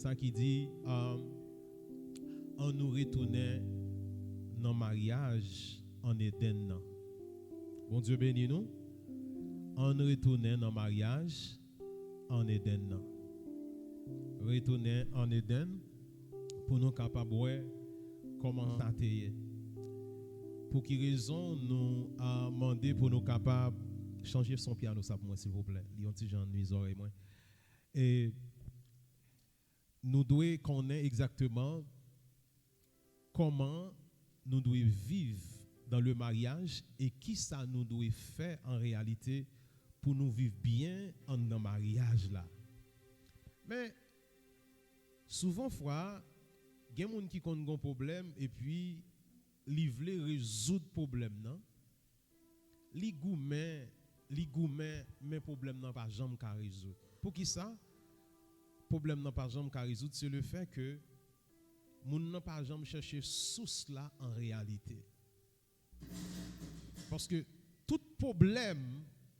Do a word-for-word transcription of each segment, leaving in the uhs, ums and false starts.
Sa ki di, um, ann nou retounen nan maryaj ann Edenn nan. Bondye beni nou. Ann retounen nan maryaj ann Edenn nan. Retounen ann Edenn pou nou kapab wè kòman sa te ye. Pou ki rezon nou, uh, mande pou nou kapab chanje son pyano sa pou mwen, silvouplè? Li yon ti jan nwi zòrèy mwen. E nou dwe konnen egzakteman kòman nou dwe viv dans le mariage e kisa nou dwe fè an reyalite pou nou viv byen anndan maryaj la. Men, souvan fwa, gen moun ki konn gon pwoblèm epi li vle rezoud pwoblèm nan. Li goumen, li goumen, men pwoblèm nan pa janm ka rezoud. Poukisa pwoblèm nan pa janm ka rezoud? Se le fè ke moun nan pa janm chèche sous la an reyalite. Paske tout pwoblèm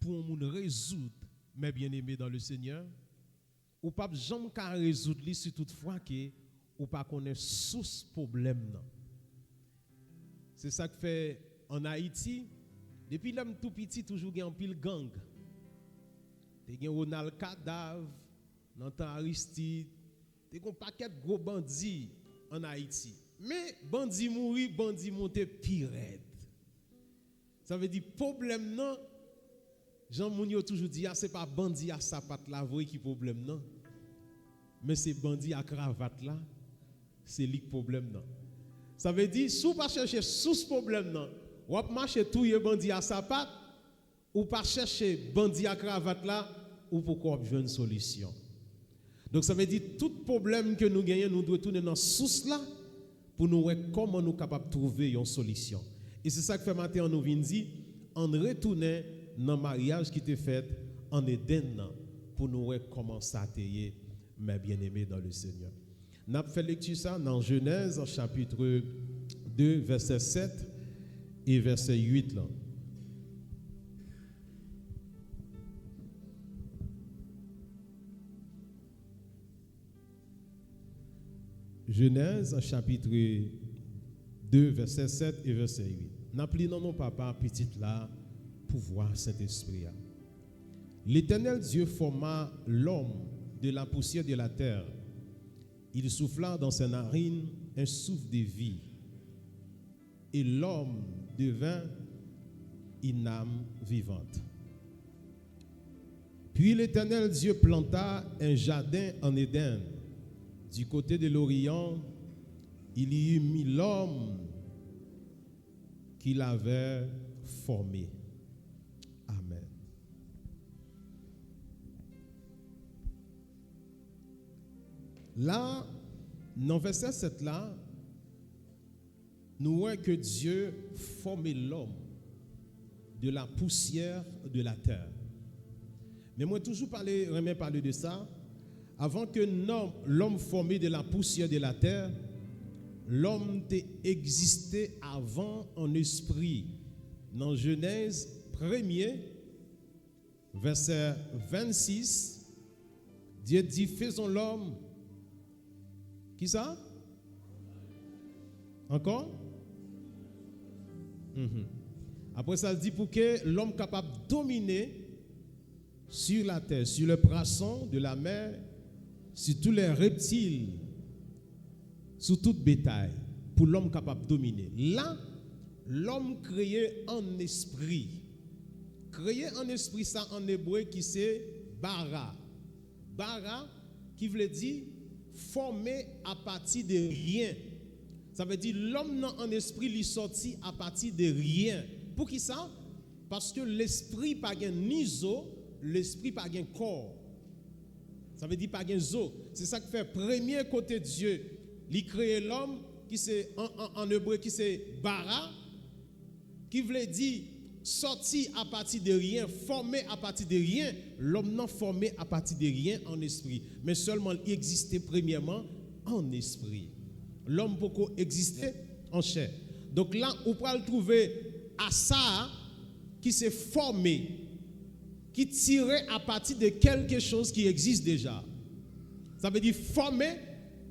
pou yon moun rezoud, mes bien-aimés dans le Seigneur, ou p ap janm ka rezoud li si toutfwa ke ou pa konnen sous pwoblèm nan. Se sa k fè ann Ayiti, depi lè m tou piti, toujou gen anpil gang. Te gen Ronald Kadav, nan tan Aristide, te gen yon pakèt gwo bandi ann Ayiti. Men bandi mouri, bandi monte pi rèd. Sa vle di pwoblèm nan, jan moun yo toujou di a, se pa bandi a sapat la vre ki pwoblèm nan, men se bandi a kravat la, se li k pwoblèm nan. Sa vle di, si w pa chèche sous pwoblèm nan, w ap mache touye bandi a sapat, ou pa chèche bandi a kravat la, ou poko ap jwenn solisyon. Donk, sa vle di, tout pwoblèm ke nou genyen, nou dwe tounen nan sous la pou nou wè kòman nou kapab twouve yon solisyon. E se sa k fè maten an nou vin di, ann retounen nan maryaj ki te fèt ann Edenn nan pou nou wè kòman sa te ye, mes bien-aimés dans le Seigneur. N ap fè lekti sa nan Jenèz, chapit de, vèsè sèt e vèsè uit lan. Jenèz, chapit de, vèsè sèt e vèsè uit. N ap li nan non Papa, Pitit la, pouvwa Sentespri a. L'Éternel Dieu forma l'homme de la poussière de la terre. Il souffla dans ses narines un souffle de vie, et l'homme devint une âme vivante. Puis l'Éternel Dieu planta un jardin en Éden, du côté de l'Orient. Il y mit l'homme qu'il avait formé. Amen. La, nan vèsè sèt la, nou wè ke Dye fòme lòm de la poussière de la terre. Men mwen toujou pale, renmen pale de sa. Avant que non- l'homme formé de la poussière de la terre, lòm te egziste avan an espri. Nan Jenèz premye, vèsè vennsis, Dye di, faisons l'homme. Kisa? Ankò? Mhm. Apre sa, l di, pour que l'homme capable dominer sur la terre, sur les poissons de la mer, sur tous les reptiles, sou tout betay, pou lòm kapab domine. La, lòm kreye an espri. Kreye an espri sa an ebre ki se bara. Bara, ki vle di fòme apati de ryen. Sa vle di lòm nan an espri li sòti apati de ryen. Poukisa? Paske lespri pa gen ni zo, lespri pa gen kò. Sa vle di pa gen zo. Se sa k fè premye kote Dye li kreye lòm, ki se an, an, an ebre, ki se bara, ki vle di sòti apati de ryen, fòme apati de ryen. Lòm nan fòme apati de ryen an espri. Men sèlman li egziste premyèman an espri. Lòm poko egziste an chè. Donk la, ou pral twouve asa a ki se fòme, ki tire apati de kèlke choz ki egziste deja. Sa vle di fòme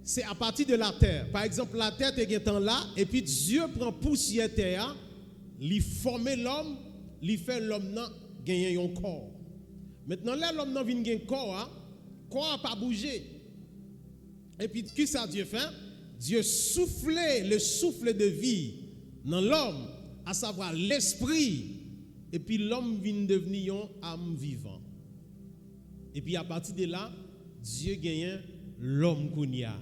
Se apati de latè. Pa egzanp, latè te gentan la, epi Dye pran pousyè tè a, li fòme lòm, li fè lòm nan genyen yon kò. Mentnan, lè lòm nan vin gen kò a, kò a pa bouje. Epi, kisa Dye fè? Dye soufle le souffle de vie nan lòm, asavwa lespri, epi lòm vin devni yon am vivan. Epi apati de la, Dye genyen lòm kounye a.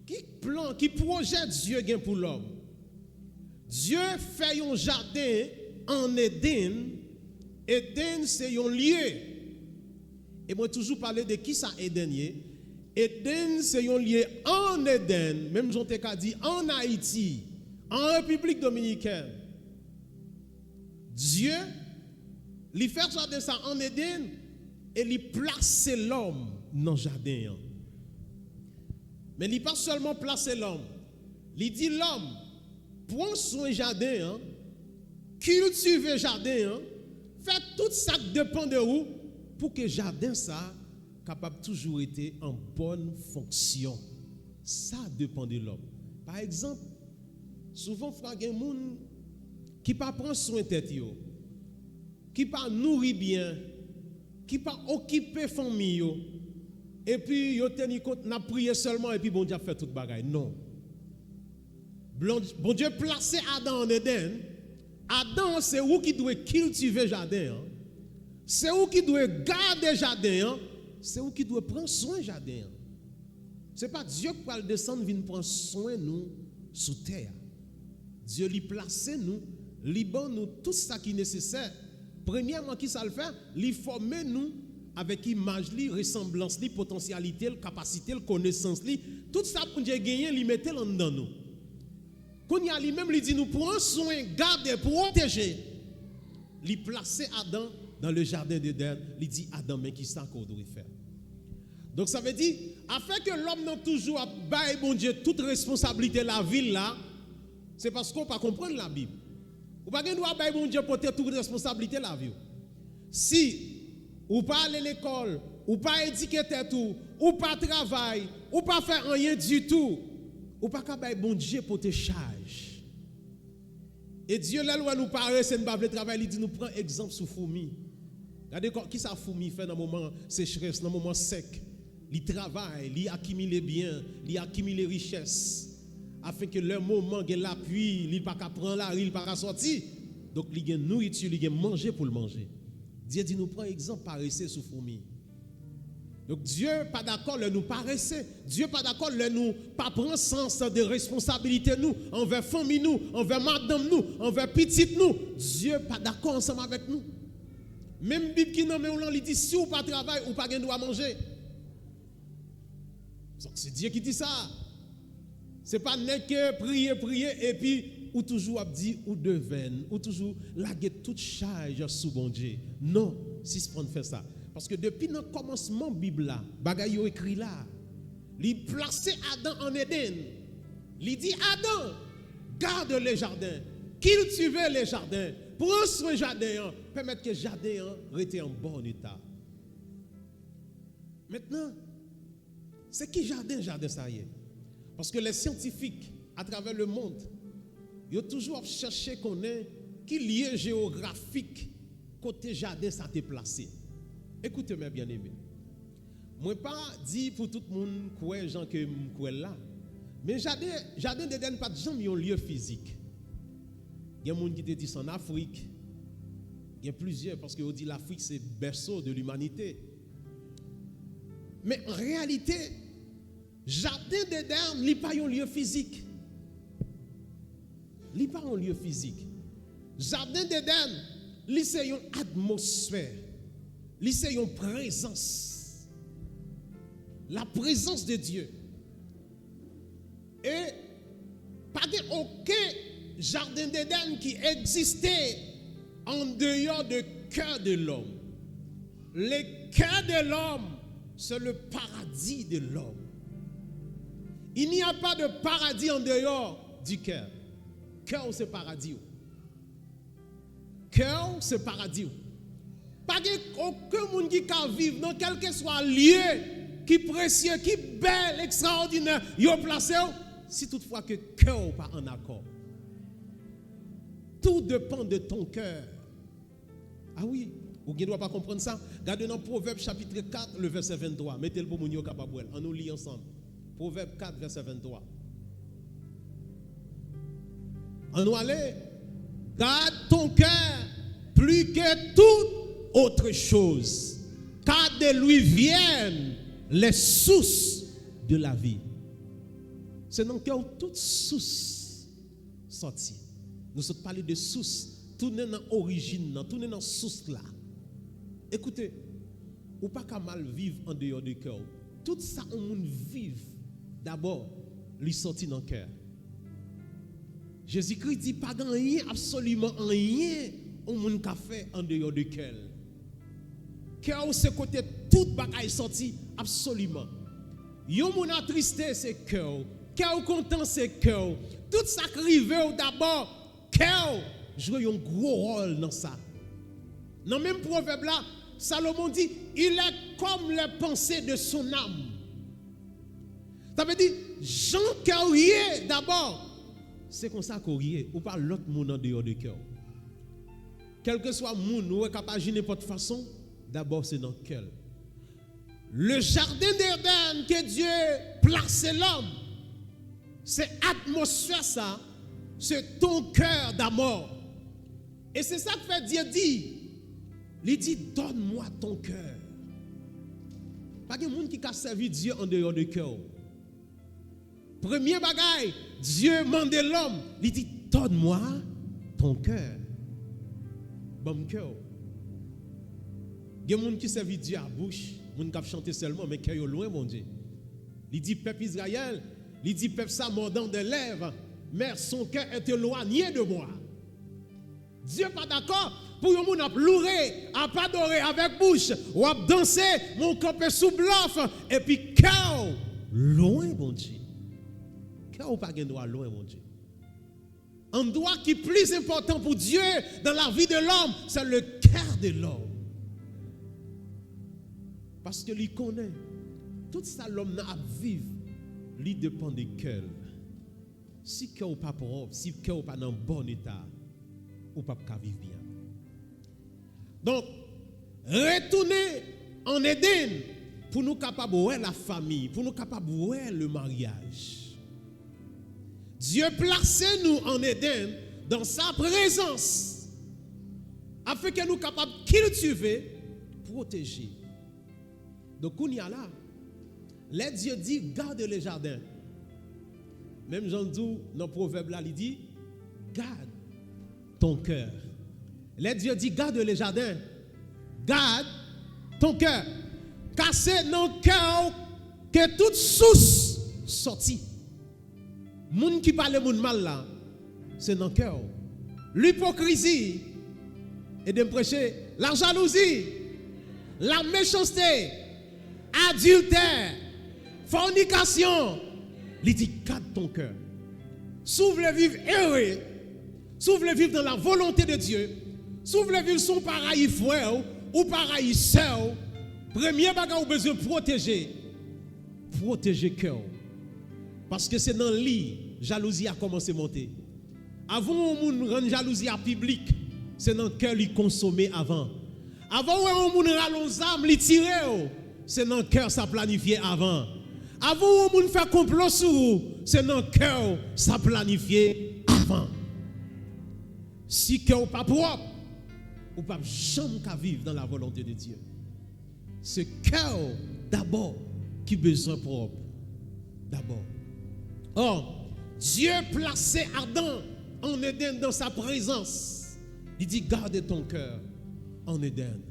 Ki plan, ki pwojè Dye gen pou lòm? Dye fè yon jaden an Edenn. Edenn se yon lye. E mwen toujou pale de kisa Edenn ye. Edenn se yon lye an Edenn, menm jan w te ka di an Ayiti, an Repiblik Dominikèn. Dye, li fè jaden sa an Edenn e li plase lòm nan jaden an. Men li pa sèlman plase lòm, li di lòm, pran swen jaden an, kiltive jaden an, fè tout sa k depann de ou pou ke jaden sa a kapab toujou rete an bòn fonksyon. Sa depann de lòm. Pa egzanp, souvan fwa gen moun ki pa pran swen tèt yo, ki pa nouri byen, ki pa okipe fanmi yo, epi yo teni kont n ap priye sèlman epi Bondye ap fè tout bagay. Non. Blon- Bondye plase Adan an Edenn. Adan, se ou ki dwe kiltive jaden an. Se ou ki dwe gade jaden an. Se ou ki dwe pran swen jaden an. Se pa Dye k pral desann vin pran swen nou sou tè a. Dye li plase nou, li ban nou tout sa ki nesesè. Premyèman, kisa l fè? Li fòme nou avèk imaj li, resanblans li, potansyalite l, kapasite l, konesans li. Tout sa Bondye genyen, li mete l anndan nou. Kounye a, li menm, li di nou pran swen, gade, pwoteje. Li plase Adan dans le jardin d'Éden, li di Adan, men kisa ke w dwe fè. Donk, sa vle di, afè ke lòm nan toujou ap bay Bondye tout responsablite lavi l la, se paske w pa konprann Labib. Ou pa gen dwa bay Bondye pote tout responsablite lavi w. Si ou pa ale lekòl, ou pa edike tèt ou, ou pa travay, ou pa fè anyen ditou, ou pa ka bay Bondye pote chaj. E Dye, lè l wè nou parese, n pa vle travay, li di nou pran egzanp sou foumi. Gade kò- kisa foumi fè nan moman sechrès, nan moman sèk. Li travay, li akimile byen, li akimile richès. Afenke lè moman gen lapli, li pa ka pran lari, li pa ka sòti. Donk, li gen nouriti, li gen manje pou l manje. Dye di nou pran egzanp parese sou foumi. Donk, Dye pa dakò lè nou parese. Dye pa dakò lè nou pa pran sans de responsabilite nou anvè fanmi nou, anvè madanm nou, anvè pitit nou. Dye pa dakò ansanm avèk nou. Menm Bib ki nan men w lan, li di, si w pa travay, ou pa gen dwa manje. Donk, se Dye ki di sa. Se pa nèg ke priye, priye, epi ou toujou ap di ou devèn, ou toujou lage tout chaj sou Bondye. Non, sispann fè sa. Paske depi nan kòmansman Bib la, bagay yo ekri la, li plase Adan an Edenn. Li di Adan, gade le jardin, kiltive le jardin, pran swen jaden an, pèmèt ke jaden an rete an bon eta. Mentnan, se ki jaden jaden sa ye? Paske lè syantifik atravè lemond, yo toujou ap chèche konnen ki lye jewografik kote jaden sa te plase. Écoutez, mes bien-aimés. Mwen pa di pou tout moun kwè jan ke m kwè l la. Men jaden, jaden Edenn pa t janm yon lye fizik. Gen moun ki te di s ann Afrik. Gen plizyè, paske yo di Lafrik se berceau de l'humanité. Men an reyalite, jaden Edenn, li pa yon lye fizik. Li pa yon lye fizik. Jaden Edenn, li se yon atmosfè. Li se yon prezans. La présence de Dieu. E pa gen okenn jaden Edenn ki egziste an deyò de kè de lòm. Le cœur de l'homme, c'est le paradis de l'homme. Il n'y a pas de paradis en dehors du cœur. Kè w se paradi w. Kè w se paradi w. Pa gen okenn moun ki ka viv nan kèlkeswa lye ki presye, ki bèl, ekstraòdinè, yo plase w, si toutfwa ke kè w pa ann akò. Tout depend de ton cœur. Ah wi, ou gen dwa pa konprann sa. Gade nan Pwovèb chapit kat, le vèsè venntwa. Mete l pou moun yo kapab wè l. Ann nou li ansanm. Pwovèb kat, vèsè venntwa. Ann nou ale. Garde ton cœur plus que toute autre chose, car de lui viennent les sources de la vie. Se nan kè w tout sous sòti. Nou sot pale de sous, tounen nan orijin nan, tounen nan sous la. Ekoute, ou pa ka mal viv andeyò de kè w. Tout sa yon moun viv, dabò, li sòti nan kè. Jezikri di pa gen anyen, absoliman anyen, yon moun ka fè andeyò de kè l. Kè w se kote tout bagay sòti, absoliman. Yon moun atriste, se kè w. Kè w kontan, se kè w. Tout sa k rive w, dabò, kè w jwe yon gwo wòl nan sa. Nan menm pwovèb la, Salomon di, il est comme les pensées de son âme. Sa vle di, jan kè w ye, dabò, se konsa ke w ye. Ou pa lòt moun andeyò de kè w. Kèlkeswa moun ou wè k ap aji nenpòt fason, dabò se nan kè l. Le jardin d'Éden ke Dye plase lòm, se atmosfè sa, se ton cœur d'abord. E se sa k fè Dye di, li di, donne-moi ton cœur. Pa gen moun ki ka sèvi Dye andeyò de kè w. Premye bagay, Dye mande lòm, li di, donne-moi ton cœur. Ban m kè w. Gen moun ki sèvi Dye a bouch, moun k ap chante sèlman, men kè yo lwen Bondye. Li di pèp Izrayèl, li di pèp sa mordant des lèvres, mais son cœur est éloigné de moi. Dye pa dakò pou yon moun ap loure, ap adore avèk bouch, w ap danse, men w kanpe sou blòf, epi kè w lwen Bondye. Kè w pa gen dwa lwen Bondye. Andwa ki plis enpòtan pou Dye dans la vie de l'homme, c'est le cœur de l'homme. Paske li konnen tout sa lòm nan ap viv, li depann de kè l. Si kè w pa pwòp, si kè w pa nan bon eta, ou p ap ka viv byen. Donk, retounen an Edenn pou nou kapab wè lafanmi, pou nou kapab wè le mariage. Dye plase nou an Edenn dans sa présence, afin ke nou kapab kiltive, pwoteje. Donk, kounye a la, lè Dye di, garde le jardin, menm jan l di w nan pwovèb la, li di, garde ton cœur. Lè Dye di, garde le jardin, garde ton cœur. Ka se nan kè w ke tout sous sòti. Moun ki pale moun mal la, se nan kè w. Lipokrizi, ede m preche, lajalouzi, lamechanste, adiltè, fònikasyon, li di, gad ton kè. Si w vle viv ere, si w vle viv dans la volonté de Dieu, si w vle viv san w pa rayi frè w, ou pa rayi sè w, premye bagay ou bezwen pwoteje, pwoteje kè w. Paske se nan li jalouzi a kòmanse monte. Avan yon moun rann jalouzi a piblik, se nan kè li konsome avan. Avan w wè yon moun rale yon zam, li tire w, se nan kè sa planifye avan. Avan yon moun fè konplo sou ou, se nan kè w sa planifye avan. Si kè w pa pwòp, ou p ap janm ka viv dans la volonté de Dieu. Se kè w dabò ki bezwen pwòp. Dabò. Or, Dye plase Adan an Edenn dans sa présence. Li di, garde ton cœur en Éden.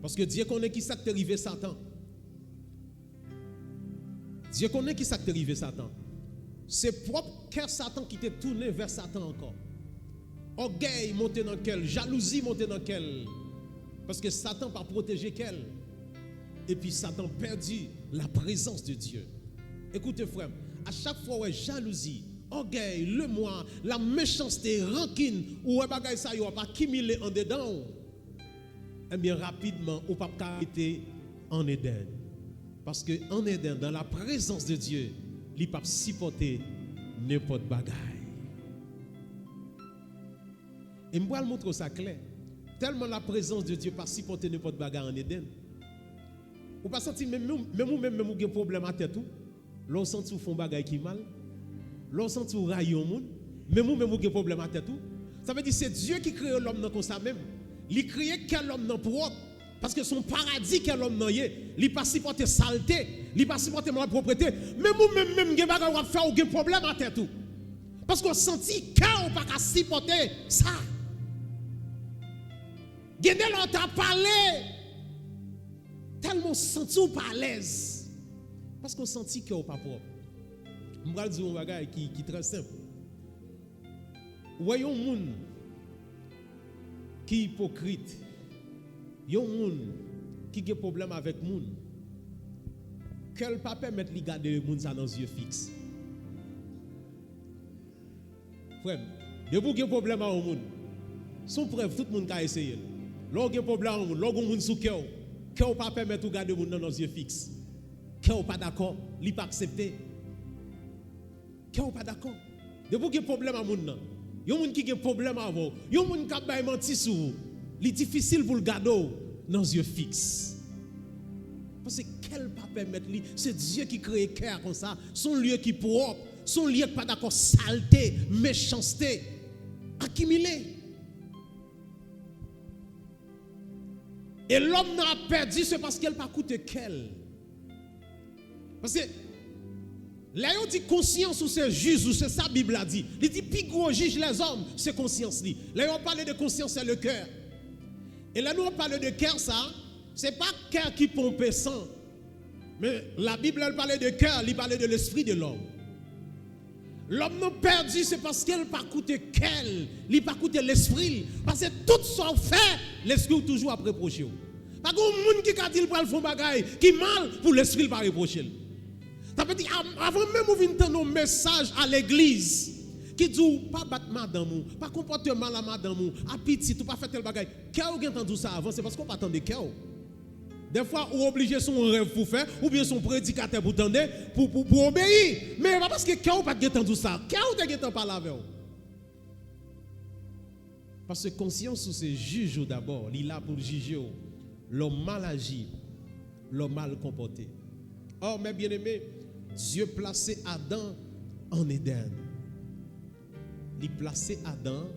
Paske Dye konnen ki sa k te rive Satan. Dye konnen ki sa k te rive Satan. Se pwòp kè Satan ki te tounen vè Satan ankò. Ògèy monte nan kè l, jalouzi monte nan kè l. Paske Satan pa pwoteje kè l. Epi Satan pèdi la présence de Dieu. Ekoute, frè m, a chak fwa w wè jalouzi, ògèy, lemwa, lamechanste, rankin, ou wè bagay sa yo ap akimile andedan w, ebyen, rapidman, ou p ap ka rete an Edenn. Paske an Edenn, dans la présence de Dieu, li p ap sipòte nenpòt bagay. E m pral montre w sa klè. Tèlman la prezans de Dye pa sipòte nenpòt bagay an Edenn. Ou pa santi menm, menm, menm ou menm, menm ou gen pwoblèm a tèt ou? Lè w santi w fè yon bagay ki mal, lè w santi w rayi yon moun, menm ou menm ou gen pwoblèm a tèt ou. Sa vle di se Dye ki kreye lòm nan konsa menm. Li kreye kè lòm nan pwòp, paske se yon paradi kè lòm nan ye. Li pa sipòte salte, li pa sipòte malpwòpte. Menm ou menm, menm gen bagay w ap fè, ou gen pwoblèm a tèt ou. Paske w santi kè w pa ka sipòte sa. Gen de lè w ta pale, tèlman w santi w pa alèz. Paske w santi kè w pa pwòp. M pral di w yon bagay ki, ki trè senp. Ou wè yon moun ki ipokrit, yon moun ki gen pwoblèm avèk moun, kè l pa pèmèt li gade moun sa nan zye fiks. Frè m, depi w gen pwoblèm a yon moun, se yon prèv tout moun ka eseye l. Lè w gen pwoblèm a yon moun, lè w gen yon moun sou kè w, kè w pa pèmèt ou gade moun nan nan zye fiks. Kè w pa dakò, li pa aksepte. Kè w pa dakò. Depi w gen pwoblèm a moun nan, yon moun ki gen pwoblèm avè w, yon moun k ap bay manti sou ou, li difisil pou l gade w nan zye fiks. Paske kè l pa pèmèt li, se Dye ki kreye kè a konsa, se yon lye ki pwòp, se yon lye k pa dakò salte, mechanste, akimile. E lòm nan ap pèdi, se paske l pa koute kè l. Paske lè yo di konsyans ou se jij ou, se sa Bib la di. Li di pi gwo jij lèzòm, se konsyans li. Lè yo pale de konsyans, se le kè. E lè nou pale de kè sa, se pa kè ki ponpe san. Men Labib, lè l pale de kè, li pale de lespri de lòm. Lòm nan pèdi, se paske l pa koute kè l, li pa koute lespri l. Paske tout sa w fè, lespri w toujou ap repwoche w. Pa gen yon moun ki ka di l pral fè yon bagay ki mal pou lespri l pa repwoche l. Sa vle di, av-, avan menm ou vin tande yon mesaj a legliz ki di w pa bat madanm ou, pa konpòte mal a madanm ou, a pitit ou, pa fè tèl bagay, kè w gentan di w sa avan, se paske w pa tande kè w. Dèfwa, ou oblije se yon rèv pou w fè, oubyen se yon predikatè pou w tande, pou, pou, pou w obeyi. Men e pa paske kè w pa t gentan di w sa. Kè w te gentan pale avè w. Paske konsyans ou se jij ou dabò, li la pou l jije w. Lè w mal aji, lè w mal konpòte. Or, mes bien-aimés, Dieu plase Adan an Edenn. Li plase Adan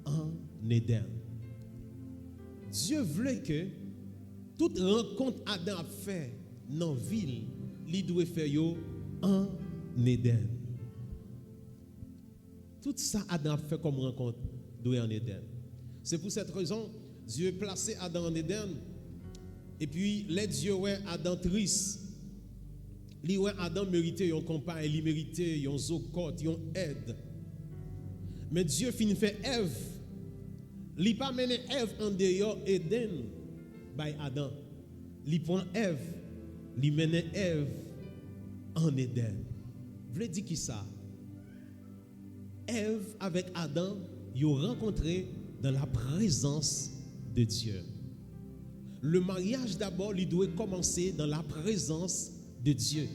an Edenn. Dye vle ke tout rankont Adan ap fè nan vi l, li dwe fè yo an Edenn. Tout sa Adan ap fè kòm rankont dwe an Edenn. C'est pour cette raison, Dye plase Adan an Edenn. Epi, lè Dye wè Adan tris, li wè Adan merite yon konpay, li merite yon zokòt, yon èd. Men Dye fin fè Èv, li pa mennen Èv andeyò Edenn bay Adan. Li pran Èv, li mennen Èv an Edenn. Vle di kisa? Èv avèk Adan, yo rankontre dans la présence de Dieu. Le mariage d'abord, li dwe kòmanse dans la présence de Dieu.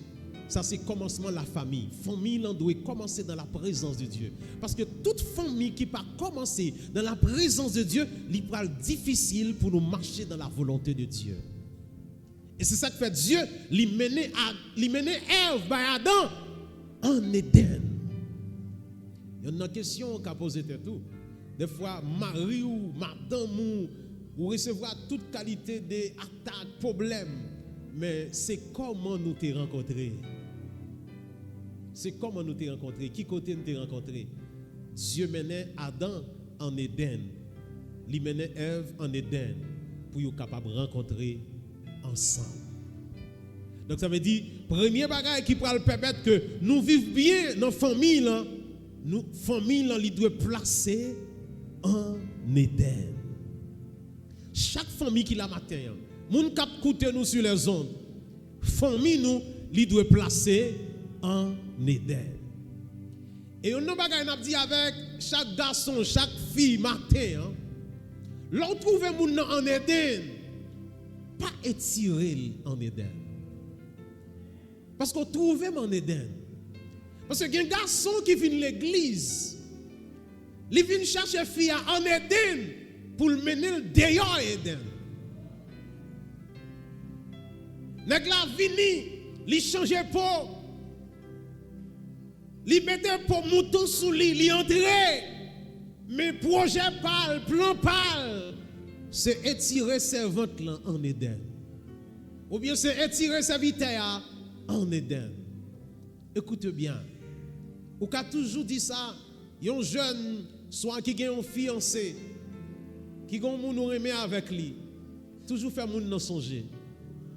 Sa se kòmansman lafanmi. Fanmi lan dwe kòmanse dans la présence de Dieu. Paske tout fanmi ki pa kòmanse dans la présence de Dieu, li pral difisil pou nou mache dans la volonté de Dieu. E se sa k fè Dye, li mennen a, li mennen Èv bay Adan an Edenn. Yonn nan kesyon w ka poze tèt ou, dèfwa mari w, madanm ou, ou resevwa tout kalite de atak, pwoblèm, men se kòman nou te rankontre? Se kòman nou te rankontre? Ki kote n te rankontre? Dye mennen Adan an Edenn. Li mennen Èv an Edenn pou yo kapab rankontre ansanm. Donk, sa vle di, premye bagay ki pral pèmèt ke nou viv byen nan fanmi lan, nou, fanmi lan, li dwe plase an Edenn. Chak fanmi ki la maten an, moun k ap koute nou sou lèzonn, fanmi nou, li dwe plase an Edenn. E yonn nan bagay n ap di avèk chak gason, chak fi maten an, lè w twouve moun nan an Edenn, pa etire l an Edenn. Paske w twouve m ann Edenn. Paske gen gason ki vin legliz, li vin chache fi a ann Edenn pou l mennen l deyò Edenn. Nèg la vini, li chanje po, li mete po mouton sou li, li antre. Men pwojè pa l, plan pa l, se etire sèvant lan ann Edenn. Oubyen se etire sèvitè a ann Edenn. Ekoute byen. Ou ka toujou di sa, yon jèn, swa ki gen yon fiyanse, ki gen yon moun ou renmen avèk li, toujou fè moun nan sonje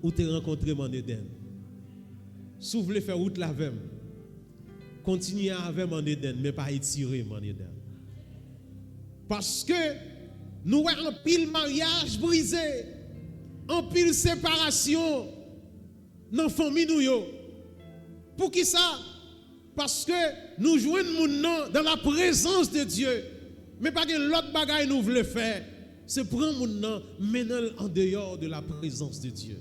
ou te rankontre m ann Edenn. Si w vle fè wout la avè m, kontinye avè m ann Edenn, men pa etire m ann Edenn. Paske nou wè anpil maryaj brize, anpil separasyon nan fanmi nou yo. Poukisa? Paske nou jwenn moun nan dans la présence de Dieu. Men pa gen lòt bagay nou vle fè, se pran moun nan, mennen l andeyò de la présence de Dieu.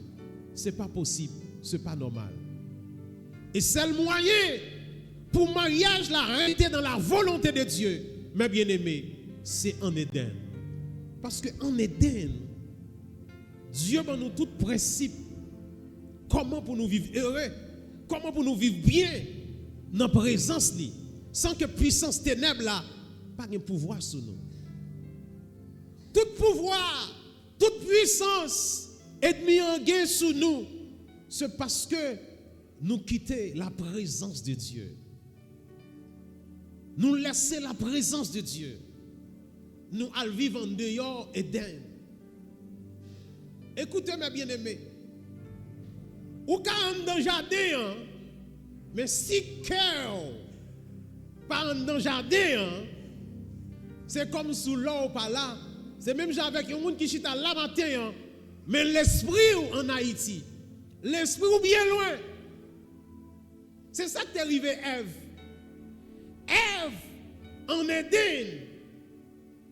Se pa posib, se pa nòmal. E sèl mwayen pou maryaj la rete dans la volonté de Dieu, mes bien-aimés, se ann Edenn. Paske ann Edenn, Dye ban nou tout prensip kòman pou nou viv ere, kòman pou nou viv byen nan prezans li, san ke pwisans tenèb la pa gen pouvwa sou nou. Tout pouvwa, tout pwisans ènmi an gen sou nou, se paske nou kite la prezans de Dye. Nou lese la prezans de Dye. Nou al viv andeyò Edenn. Ekoute, mes bien-aimés. Ou ka anndan jaden an, men si kè w pa anndan jaden an, se kòmsi lè w pa la. Se menm jan avèk yon moun ki chita la maten an, men lespri w ann Ayiti. Lespri w byen lwen. Se sa k te rive Èv. Èv ann Edenn,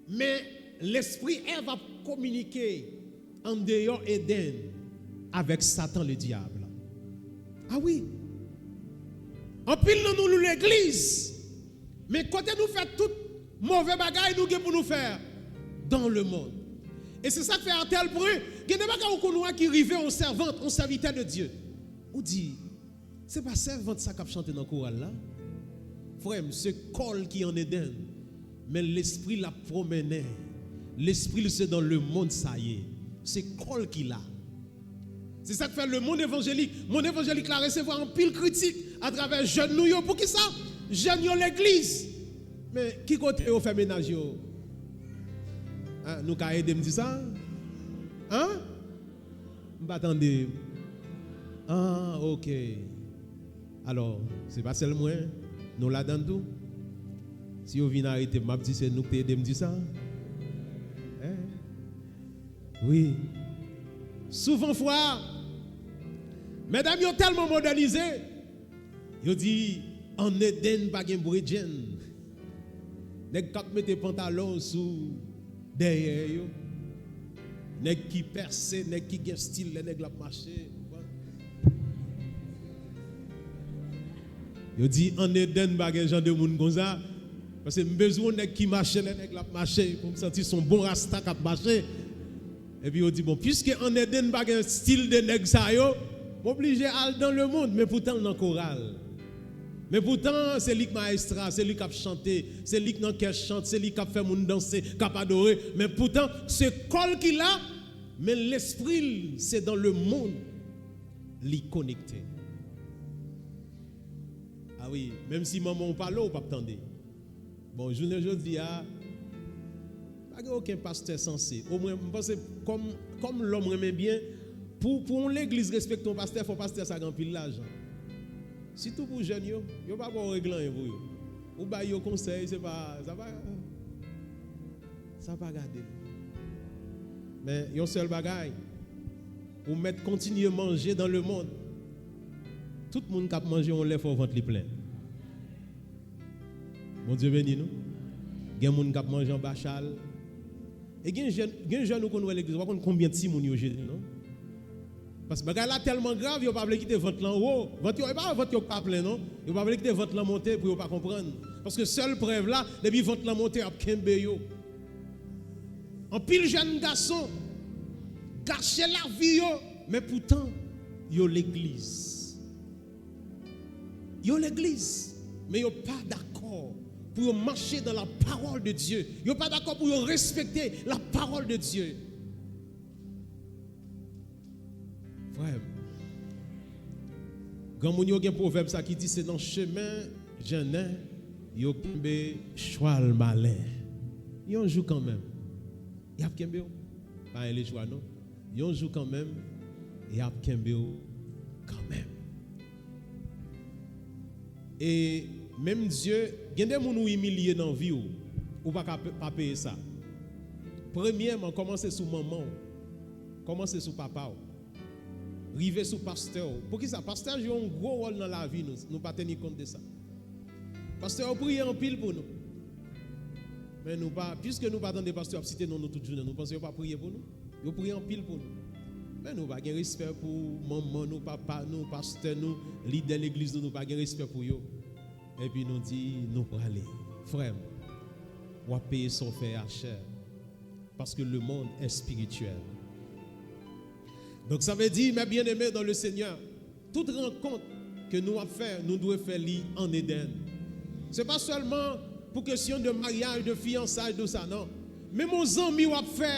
men lespri Èv ap kominike andeyò Edenn avèk Satan, le diable. A wi. Anpil nan nou, nou legliz, men kote nou fè tout move bagay nou gen pou nou fè dans le monde. E se sa k fè a tel pwen, gen de bagay ou konn wè ki rive yon sèvant, yon sèvitè de Dye. Ou di, se pa sèvant sa k ap chante nan koral la? Frè m, se kò l ki ann Edenn, men lespri l ap pwomennen. Lespri l se dans le monde sa ye. Se kò l ki la. Se sa k fè lemonn evanjelik, monn evanjelik la resevwa anpil kritik atravè jèn nou yo. Poukisa jèn yo legliz, men ki kote yo fè mennaj yo? A, nou ka ede m di sa? An? M pa tande. A, oke. Alò, se pa sèl mwen, nou ladann tou. Si yo vin arete m, m ap di se nou ki te ede m di sa. Hein? Wi. Souvan fwa, medam yo tèlman modènize, yo di, ann Edenn pa gen bredjenn. Nèg k ap mete pantalon sou dèyè yo. Nèg ki pèse, nèg ki gen stil lè nèg la ap mache. Yo di ann Edenn pa gen jan de moun konsa. Paske m bezwen yon nèg ki mache lè nèg la ap mache, pou m santi se yon bon rasta k ap mache. Epi yo di, bon, piske ann Edenn pa gen stil de nèg sa yo, m oblije al dans le monde, men poutan l nan koral. Men poutan, se li k maestra, se li k ap chante, se li k nan kè chant, se li k ap fè moun danse, k ap adore. Men poutan, se kò l ki la, men lespri l, se dans le monde li konekte. A wi, menm si manman w pale, w p ap tande. Bon, jounen jodi a, pa gen okenn pastè sanse. Omwen, m panse, kòm, kòm lòm renmen byen, pou, pou yon legliz respekte yon pastè, fò pastè sa gen anpil lajan. Sitou pou jèn yo, yo pa ba w regle anyen pou yo. Ou bay yo konsèy, se pa, sa pa, sa pa gade. Men, yon sèl bagay, ou mèt kontinye manje dans le monde. Tout moun k ap manje yon lè fò vant li plen. Bondye beni nou. Gen moun k ap manje anba chal. E gen jèn, gen jèn ou konn wè legliz, ou pa konn konbyen timoun yo jete, non? Paske bagay la tèlman grav, yo pa vle kite vant lan wo. Vant yo, e pa vant yo pa plen, non. Yo pa vle kite vant lan monte pou yo pa konprann. Paske sèl prèv la, depi vant lan monte, y ap kenbe yo. Anpil jèn gason gache lavi yo, men poutan, yo legliz. Yo legliz, men yo pa dakò pou yo mache dans la parole de Dieu. Yo pa dakò pou yo respekte la parole de Dieu. Frè m, granmoun yo gen pwovèb sa ki di se nan chemen jennen yo kenbe chwal malen. Yon jou kanmenm, y ap kenbe w. Pa gen lechwa non. Yon jou kanmenm, y ap kenbe w kanmenm. E menm Dye, gen de moun ou imilye nan vi w, ou pa ka pe- pa peye sa. Premyèman, kòmanse sou manman w, kòmanse sou papa w, rive sou pastè w. Poukisa? Pastè jwe yon gwo wòl nan lavi nou, nou pa teni kont de sa. Pastè yo priye anpil pou nou. Men nou pa, piske nou pa tande pastè ap site non nou tout jounen, nou panse yo pa priye pou nou? Yo priye anpil pou nou. Men nou pa gen respè pou manman nou, papa nou, pastè nou, lidè legliz nou, nou pa gen respè pou yo. Epi nou di, nou prale. Frè m, w ap peye sa w fè a chè. Parce que le monde est spirituel. Donk, sa vle di, mes bien-aimés dans le Seigneur, tout rankont ke nou ap fè, nou dwe fè li an Edenn. Se pa sèlman pou kesyon de maryaj, de fiyansay, de sa, non. Menm yon zanmi w ap fè,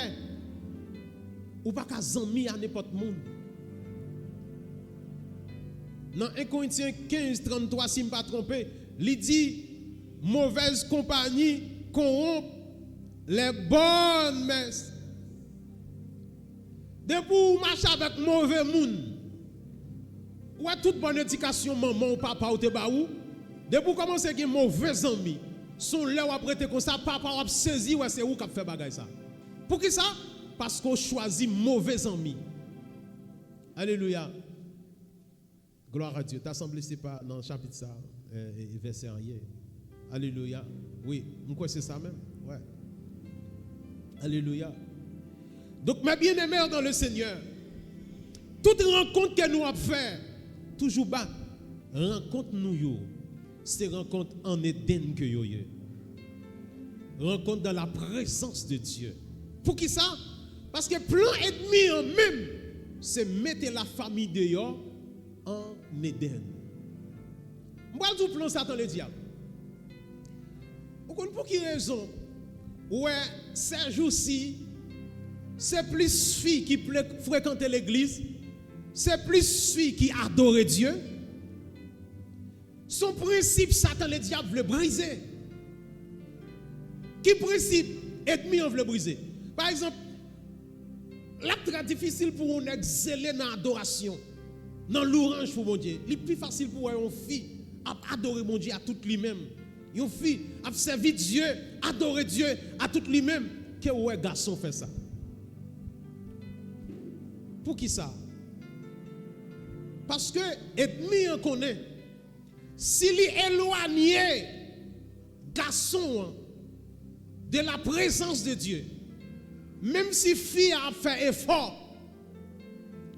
ou pa ka zanmi a nenpòt moun. Nan en Korentyen kenz tranntrwa, si m pa twonpe, li di, mauvaise compagnie corrompt les bonnes mœurs. Depi w mache avèk move moun, ou wè tout bòn edikasyon manman w, papa w te ba ou, depi w kòmanse gen move zanmi, se yon lè w ap rete konsa, papa w ap sezi wè se ou k ap fè bagay sa. Poukisa? Paske w chwazi move zanmi. Alelouya. Gloire à Dieu. Ta sanble se pa nan chapit sa, euh, e, e vèsè an ye. Alelouya. Wi, m kwè se sa menm. Wè. Alelouya. Donk, mes bien-aimés dans le Seigneur, tout rankont ke nou ap fè, toujou ba rankont nou yo, se rankont an Edenn ke yo ye. Rankont dans la présence de Dieu. Poukisa? Paske plan ènmi an menm, se mete lafanmi deyò an Edenn. M pral di w plan Satan ledyab. Ou konn pou ki rezon ou wè sèjousi se plis fi ki ple- frekante legliz, se plis fi ki adore Dye? Se yon prensip Satan ledyab vle brize. Ki prensip ènmi an vle brize? Pa egzanp, l ap trè difisil pou yon nèg zele nan adorasyon, nan louwanj pou Bondye. Li pi fasil pou wè yon fi ap adore Bondye a tout li menm. Yon fi ap sèvi Dye, adore Dye a tout li menm, ke w wè gason fè sa. Poukisa? Paske ènmi an konnen, si li elwanye gason an de la prezans de Dye, menm si fi a ap fè efò,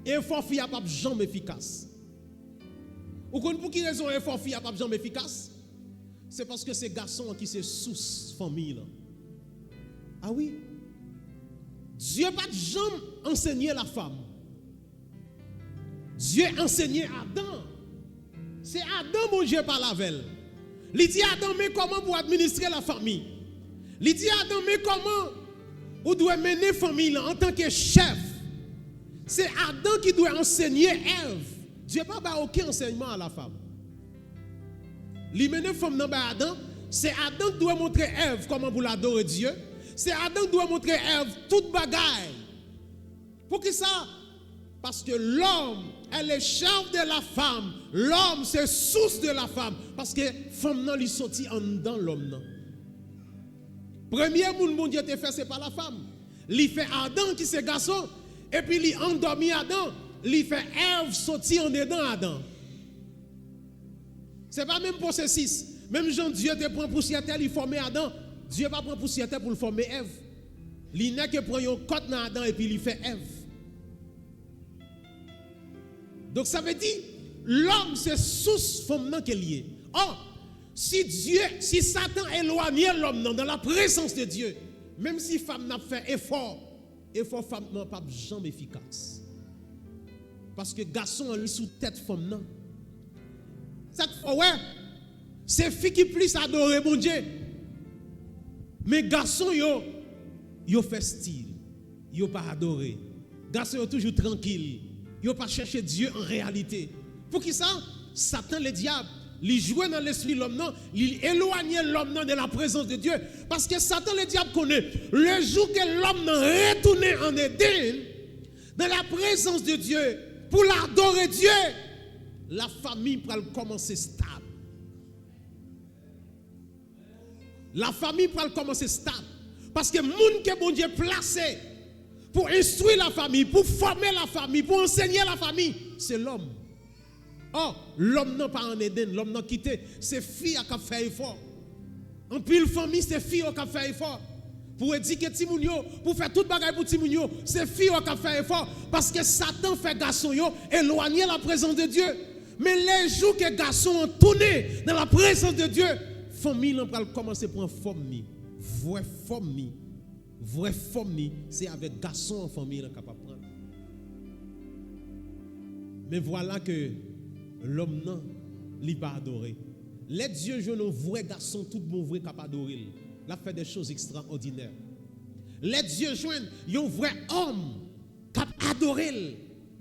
efò fi a p ap janm efikas. Ou konn pou ki rezon efò fi a p ap janm efikas? Se paske se gason an ki se sous fanmi lan. A wi. Dye pa t janm ansenye lafanm. Dye ansenye Adan. Se Adan Bondye pale avè l. Li di Adan, men kòman pou w administre lafanmi. Li di Adan, men kòman ou dwe mennen fanmi lan antanke chèf. Se Adan ki dwe ansenye Èv. Dye pa bay okenn ansèyman a lafanm. Li mennen fanm nan bay Adan. Se Adan ki dwe montre Èv kòman pou l adore Dye. Se Adan ki dwe montre Èv tout bagay. Poukisa? Paske lòm è le chèf de la fanm. Lòm se sous de la fanm. Paske fanm nan li soti anndan lòm nan. Premye moun Bondye te fè se pa lafanm. Li fè Adan ki se gason, epi li andòmi Adan, li fè Èv soti andedan Adan. Se pa menm pwosesis. Menm jan Dye te pran pousyè tè, li fòme Adan, Dye pa pran pousyè tè pou l fòme Èv. Li nèke pran yon kòt nan Adan epi li fè Èv. Donk, sa vle di, lòm se sous fanm nan ke l ye. Ò, si Dye, si Satan elwanye lòm nan dans la présence de Dieu, menm si fanm nan ap fè efò, efò fanm nan p ap janm efikas. Paske gason an li sou tèt fanm nan. Sa k fè w wè, se fi ki plis adore Bondye. Men gason yo, yo fè stil. Yo pa adore. Gason yo toujou trankil. Yo pa chèche Dye an reyalite. Poukisa? Satan ledyab, li jwe nan lespri lòm nan, li elwanye lòm nan de la prezans de Dye. Paske Satan ledyab konnen, lejou ke lòm nan retounen an Eden, dans la présence de Dieu, pou l adore Dye, lafanmi pral kòmanse stab. Lafanmi pral kòmanse stab. Paske moun ke Bondye plase pou enstwi lafanmi, pou fòme lafanmi, pou ansenye lafanmi, se lòm. Ò, lòm nan pa an Eden, lòm nan kite, se fi a k ap fè efò. Anpil fanmi, se fi yo k ap fè efò pou edike timoun yo, pou fè tout bagay pou timoun yo. Se fi yo k ap fè efò, paske Satan fè gason yo elwanye la prezans de Dye. Men lejou ke gason an tounen nan la prezans de Dye, fanmi lan pral kòmanse pran fòm li, vrè fòm li. Vrè fòm li, se avèk gason an fanmi lan kapab pran. Men vwala ke lòm nan, li pa adore. Lè Dye jwenn yon vrè gason tout bon vre k ap adore l, l ap fè de choz ekstraòdinè. Lè Dye jwenn yon vrè òm k ap adore l,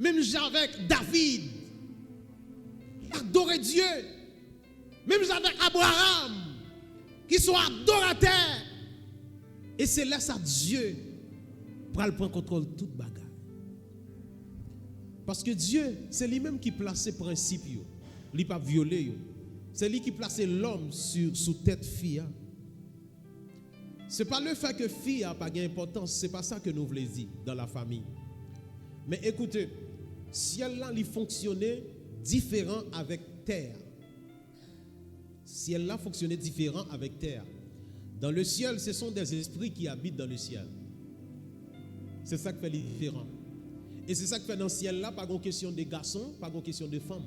menm jan avèk David, li adore Dye. Menm jan avèk Abraram, ki se yon adoratè. E se lè sa Dye pral pran kontwòl tout bagay. Paske Dye, se li menm ki plase prensip yo. Li p ap vyole yo. Se li ki plase lòm sou, sou tèt fi a. Se pa le fè ke fi a pa gen enpòtans, se pa sa ke nou vle di dans la famille. Men ekoute, syèl la, li fonksyone diferan avèk tè a. Syèl la fonksyone diferan avèk tè a. Dans le ciel, ce sont des esprits qui habitent dans le ciel. Se sa k fè li diferan. E se sa k fè nan syèl la, pa gen kesyon de gason, pa gen kesyon de fanm.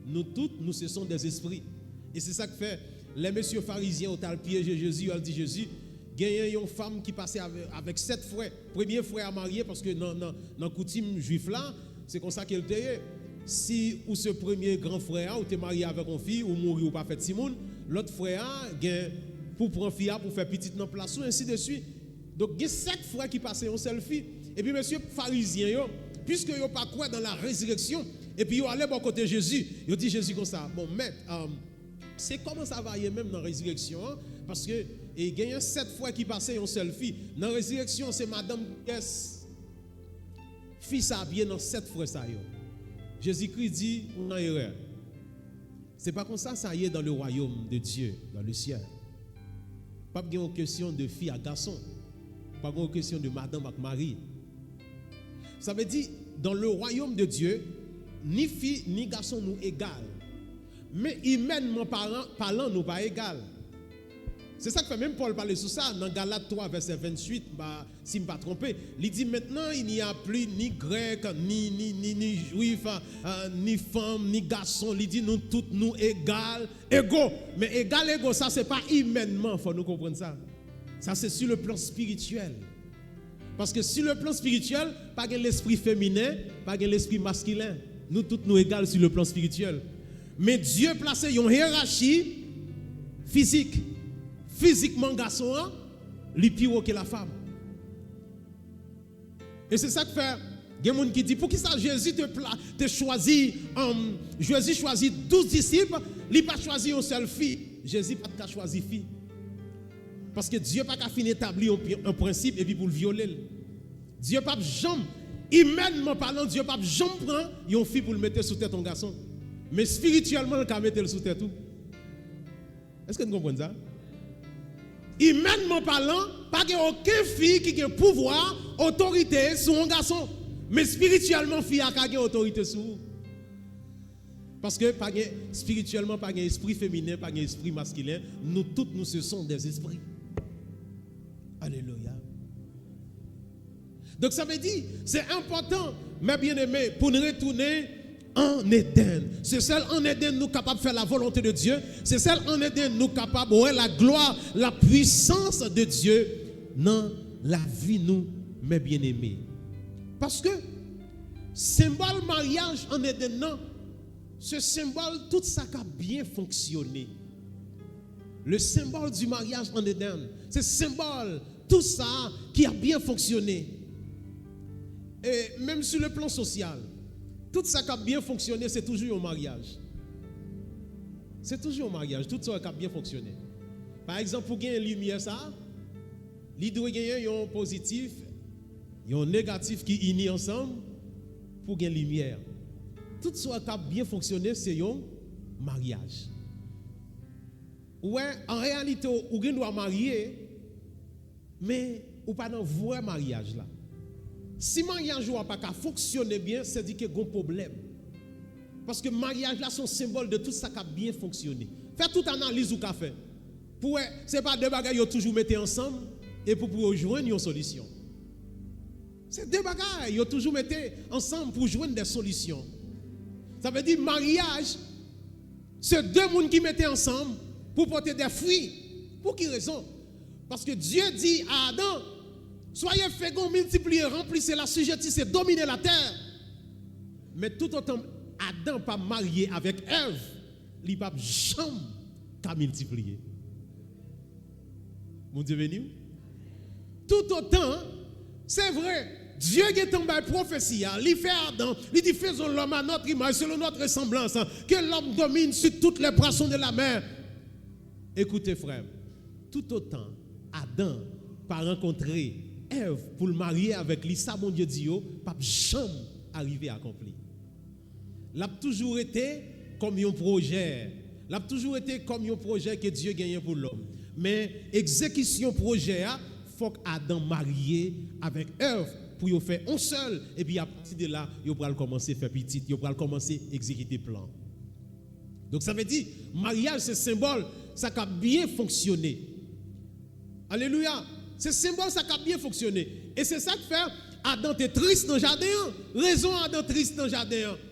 Nou tout, nou se son des esprits. E se sa k fè, lè mesye farizyen yo t al pyeje Jezi, yo al di Jezi, genyen yon fanm ki pase avè, avèk sèt frè. Premye frè a marye, paske nan, nan, nan koutim jwif la, se konsa ke l te ye. Si ou se premye gran frè a, ou te marye avèk yon fi, ou mouri, ou pa fè timoun, lòt frè a gen pou pran fi a pou fè pitit nan plas ou, ensi de suit. Donk, gen sèt frè ki pase yon sèl fi. Epi mesye farizyen yo, piske yo pa kwè dans la résurrection, epi yo ale bò kote Jezi, yo di Jezi konsa, bon, mèt, um, se kòman sa va ye menm nan rezireksyon an? Paske e genyen sèt frè ki pase yon sèl fi. Nan rezireksyon, se madanm kiyès fi sa ap ye nan sèt frè sa yo? Jezikri di, ou nan erè. Se pa konsa sa ye dans le royaume de Dieu, dans le ciel. P ap gen yon kesyon de fi ak gason. P ap gen yon kesyon de madanm ak mari. Sa vle di, dans le royaume de Dieu, ni fi, ni gason, nou egal. Men imènman palan, palan, nou pa egal. Se sa k fè menm Pòl pale sou sa nan Galat twa, vèsè venntuit, ba, si m pa twonpe, li di, maintenant, il n'y a plus ni grec, ni, ni, ni, ni juif, euh, ni fanm, ni gason. Li di, nou tout, nou egal, ego. Men egal, ego, sa, se pa imènman, fò nou konprann sa. Sa, se sur le plan spirituel. Paske sur le plan spirituel, pa gen lespri feminen, pa gen lespri maskilen. Nou tout, nou egal sur le plan spirituel. Men Dye plase yon yerachi fizik. Fizikman, gason an, li pi wo ke lafanm. E se sa k fè, gen moun ki di, poukisa Jezi te, pla- te chwazi, um, Jezi chwazi douz disip, li pa chwazi yon sèl fi? Jezi pa t ka chwazi fi. Paske Dye pa ka fin etabli yon, yon prensip epi pou l vyole l. Dye p ap janm, imènman palan, Dye p ap janm pran yon fi pou l mete sou tèt yon gason. Men espirityèlman, l ka mete l sou tèt ou. Èske n konprann sa? Imènman palan, pa gen okenn fi ki gen pouvwa, otorite sou yon gason. Men espirityèlman, fi a ka gen otorite sou ou. Paske pa gen, espirityèlman, pa gen espri feminen, pa gen espri maskilen. Nou tout, nou se son des esprits. Alelouya. Donk, sa vle di, se enpòtan, mes bien-aimés, pou n retounen an Edenn. Se sèl an Edenn nou kapab fè la volonté de Dieu. Se sèl an Edenn nou kapab wè la gloire, la puissance de Dieu nan lavi nou, mes bien-aimés. Paske senbòl maryaj an Edenn nan, se senbòl tout sa k ap byen fonksyone. Le symbole du mariage en Éden, se senbòl tout sa ki ap byen fonksyone. E menm sur le plan social, tout sa k ap byen fonksyone, se toujou yon maryaj. Se toujou yon maryaj, tout sa k ap byen fonksyone. Pa egzanp, pou gen limyè sa, li dwe genyen yon pozitif, yon negatif ki ini ansanm pou gen limyè. Tout sa k ap byen fonksyone, se yon maryaj. Ou wè, an reyalite, ou gen dwa marye, men ou pa nan vrè maryaj la. Si maryaj ou a pa ka fonksyone byen, se di ke gon pwoblèm. Paske maryaj la se yon senbòl de tout sa k ap byen fonksyone. Fè tout analiz ou ka fè. Pou wè, se pa de bagay yo toujou mete ansanm, epi pou yo jwenn yon solisyon. Se de bagay yo toujou mete ansanm pou jwenn de solisyon. Sa vle di, maryaj, se de moun ki mete ansanm pou pote de fwi. Pou ki rezon? Paske Dye di a Adan, soyez féconds, multipliez, remplissez, assujettissez, dominez la terre. Men toutotan Adan pa marye avèk Èv, li p ap janm ka miltipliye. Bondye beni w. Toutotan, se vre, Dye gentan bay pwofesi a, li fè Adan, li di, faisons l'homme à notre image, selon notre ressemblance, que l'homme domine sur toutes les poissons de la mer. Ekoute, frè m, toutotan Adan pa rankontre Èv pou l marye avèk li, sa Bondye di yo p ap janm arive akonpli. L ap toujou rete kòm yon pwojè. L ap toujou rete kòm yon pwojè ke Dye genyen pou lòm. Men egzekisyon pwojè a, fòk Adan marye avèk Èv pou yo fè yon sèl, epi apati de la, yo pral kòmanse fè pitit, yo pral kòmanse egzekite plan. Donk, sa vle di, maryaj se senbòl sa k ap byen fonksyone. Alelouya! Se senbòl sa k ap byen fonksyone. E se sa k fè Adan te tris nan jaden an. Rezon Adan tris nan jaden an,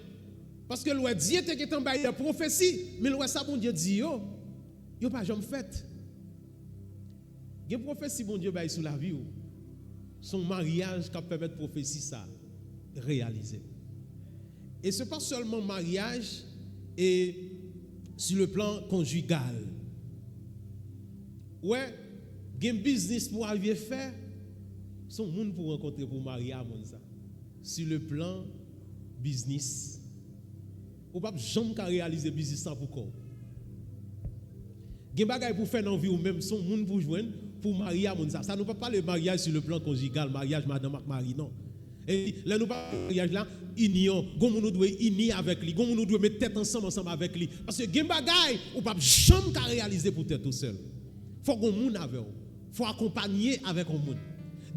paske l wè Dye te gentan bay de pwofesi, men l wè sa Bondye di yo, yo pa janm fèt. Gen pwofesi Bondye bay sou lavi w, se yon maryaj k ap pèmèt pwofesi sa reyalize. E se pa sèlman maryaj e sur le plan conjugal. Ou wè, gen biznis pou w rive fè, se yon moun pou w rankontre pou w marye a moun sa. Sur le plan biznis, ou p ap janm ka reyalize biznis sa pou kò w. Gen bagay pou w fè nan vi w menm, se yon moun pou w jwenn pou w marye a moun sa. Sa nou p ap pale maryaj sur le plan conjugal, maryaj madanm ak mari, non. E lè nou pale maryaj la, inyon, gon moun ou dwe ini avèk li, gon moun ou dwe met tèt ansanm ansanm avèk li. Paske gen bagay ou p ap janm ka reyalize pou tèt ou sèl. Fò gon moun avè w. Fò akonpanye avèk yon moun.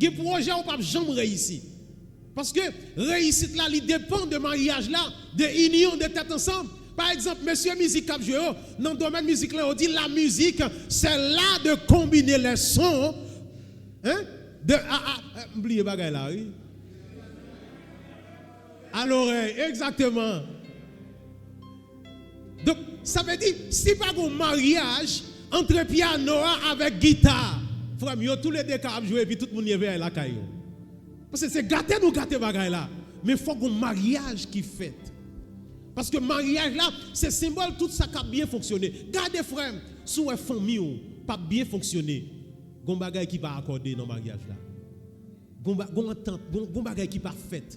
Gen pwojè ou p ap janm reyisi. Paske reyisit la, li depann de maryaj la, de inyon, de tèt ansanm. Pa egzanp, mesye mizik k ap jwe yo, nan domèn mizik la, yo di la musique, c'est l'art de combiner les sons, hein, de, a, a, a, m bliye bagay la, wi. A lorèy, egzakteman. Donk, sa vle di, si pa gon maryaj antre pyano a avèk gita, frè m, yo toulede ka ap jwe, epi tout moun leve al lakay yo. Paske se gate nou gate bagay la. Men fòk gon maryaj ki fèt. Paske maryaj la, se senbòl tout sa k ap byen fonksyone. Gade, frè m, si w wè fanmi w p ap byen fonksyone, gon bagay ki pa akòde nan maryaj la. Gon ba-, gon antant, gon, gon bagay ki pa fèt.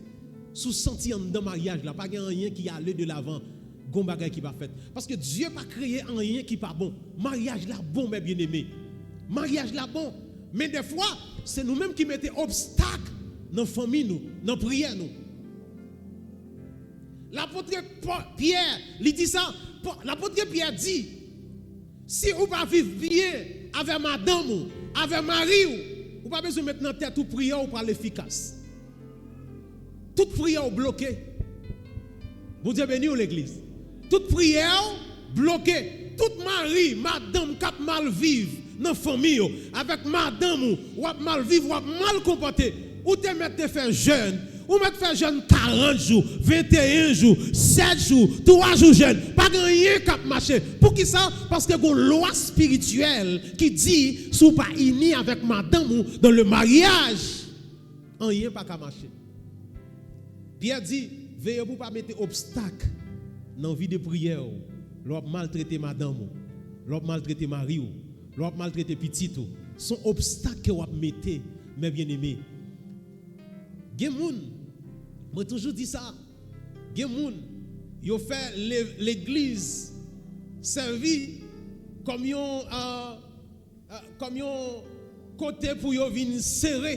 Si w santi anndan maryaj la, pa gen anyen ki ale de lavan, gon bagay ki pa fèt. Paske Dye pa kreye anyen ki pa bon. Maryaj la bon, mes bien-aimés. Maryaj la bon. Men dèfwa, se nou menm ki mete obstak nan fanmi nou, nan priyè nou. Lapot Pò-, Pyè, li di sa, Pò-, lapot Pyè di, si ou pa viv byen avè madanm ou, avè mari w, ou pa bezwen met nan tèt ou priyè w pral efikas. Tout priyè w bloke. Bondye beni w, legliz. Tout priyè w bloke. Tout mari, madanm k ap mal viv nan fanmi yo, avèk madanm ou, w ap mal viv, w ap mal konpòte. Ou te mèt te fè jèn, Ou mèt fè jèn karant jou, venteyen jou, sèt jou, twa jou jèn, pa gen anyen k ap mache. Poukisa? Paske gen yon lwa espirityèl ki di, si w pa ini avèk madanm ou dans le mariage, anyen pa ka mache. Pyè di, veye pou w pa mete obstak nan vi de priyè w, lè w ap maltrete madanm ou, lè w ap maltrete mari w, lè w ap maltrete pitit ou. Se yon obstak ke w ap mete, mè byeneme. Gen moun, mwen toujou di sa, gen moun, yo fè le- legliz sèvi kòm yon, euh, euh, kòm yon kote pou yo vin sere,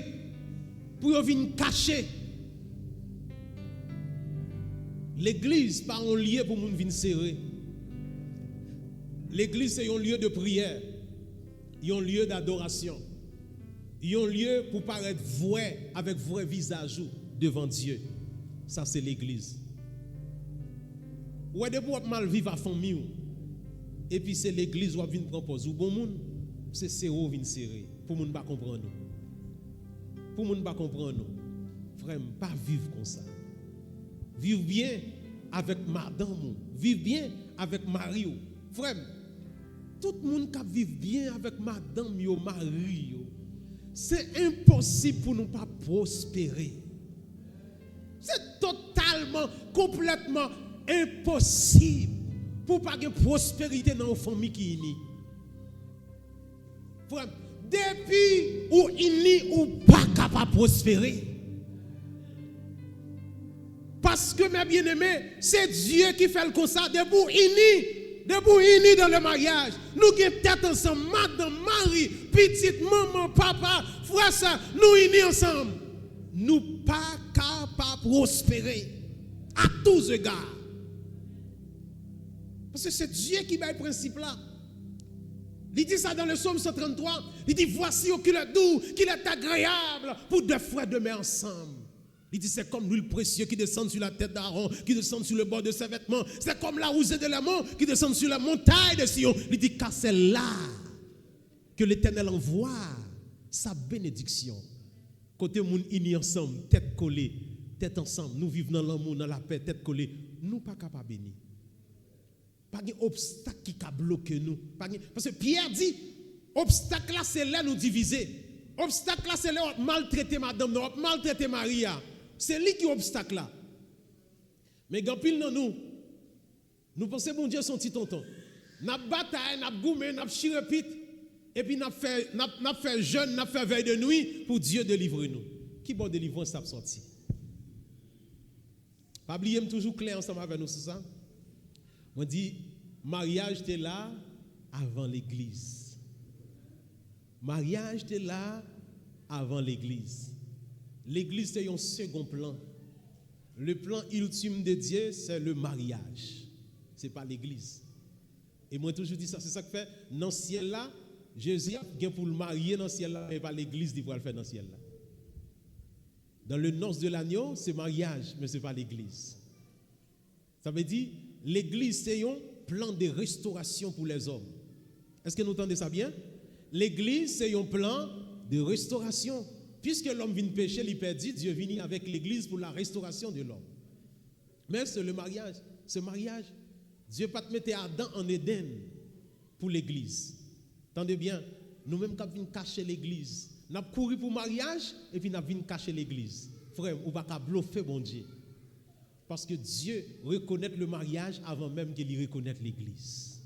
pou yo vin kache. Legliz pa yon lye pou moun vin sere. Legliz se yon lye de priyè, yon lye d'adorasyon, yon lye pou parèt vwè avèk vrè vizaj ou devan Dye. Sa se legliz. Ou wè, depi w ap mal viv a fanmi w, epi se legliz w ap vin pran pòz ou bon moun, se sere w vin sere, pou moun pa konprann ou. Pou moun pa konprann ou. Frè m, pa viv konsa. Viv byen avèk madanm ou. Viv byen avèk mari w. Frè m, tout moun k ap viv byen avèk madanm yo, mari yo, se enposib pou nou pa pwospere. Se totalman, konplètman enposib pou pa gen pwosperite nan yon fanmi ki ini. Frè m, depi ou ini, ou pa ka pa pwospere. Paske, mè byeneme, se Dye ki fè l konsa. Depi w ini, depi w ini dans le mariage, nou gen tèt ansanm, madanm, mari, pitit, manman, papa, frè, sè, nou ini ansanm. Nou pa ka pa pwospere à tous égards. Paske se Dye ki bay prensip la. Li di sa dans le psaume cent trente-trois, li di, voici oh qu'il est doux, qu'il est agréable pour deux frères demeurer ensemble. Li di, c'est comme l'huile précieuse qui descend sur la tête d'Aaron, qui descend sur le bord de ses vêtements. C'est comme la rosée de l'Hermon qui descend sur la montagne de Sion. Li di, car c'est là que l'Éternel envoie sa bénédiction. Kote moun ini ansanm, tèt kole, tèt ansanm, nou viv nan lanmou, nan lapè, tèt kole, nou pa ka pa beni. Pa gen obstak ki ka bloke nou. Pa gen, paske Pyè di, obstak la se lè nou divize. Obstak la se lè w ap maltrete madanm nan, w ap maltrete mari a. Se li ki obstak la. Men gen anpil nan nou, nou panse Bondye se yon ti tonton. N ap batay, n ap goumen, n ap chire pit, epi n ap fè, n ap, n ap fè jèn, n ap fè vèy de nwi pou Dye delivre nou. Ki bò delivrans la ap sòti? Pa bliye, m toujou klè ansanm avè nou sou sa. Mwen di, maryaj te la avan legliz. Maryaj te la avan legliz. Legliz se yon segon plan. Le plan ultime de Dieu, c'est le mariage. Se pa legliz. E mwen toujou di sa, se sa k fè nan syèl la, Jezi ap gen pou l marye nan syèl la, men e pa legliz li pral fè nan syèl la. Dans le noces de l'agneau, se maryaj, men se pa legliz. Sa vle di, legliz se yon plan de restauration pour les hommes. Èske nou tande sa byen? Legliz se yon plan de restauration. Puisque l'homme vin peche, li pèdi, Dye vini avèk legliz pour la restauration de l'homme. Men se le maryaj, se maryaj. Dye pa t mete Adan an Edenn pou legliz. Tande byen, nou menm k ap vin kache legliz, n ap kouri pou maryaj, epi n ap vin kache legliz. Frè m, ou pa ka blofe Bondye. Paske Dye rekonèt le maryaj avan menm ke li rekonèt legliz.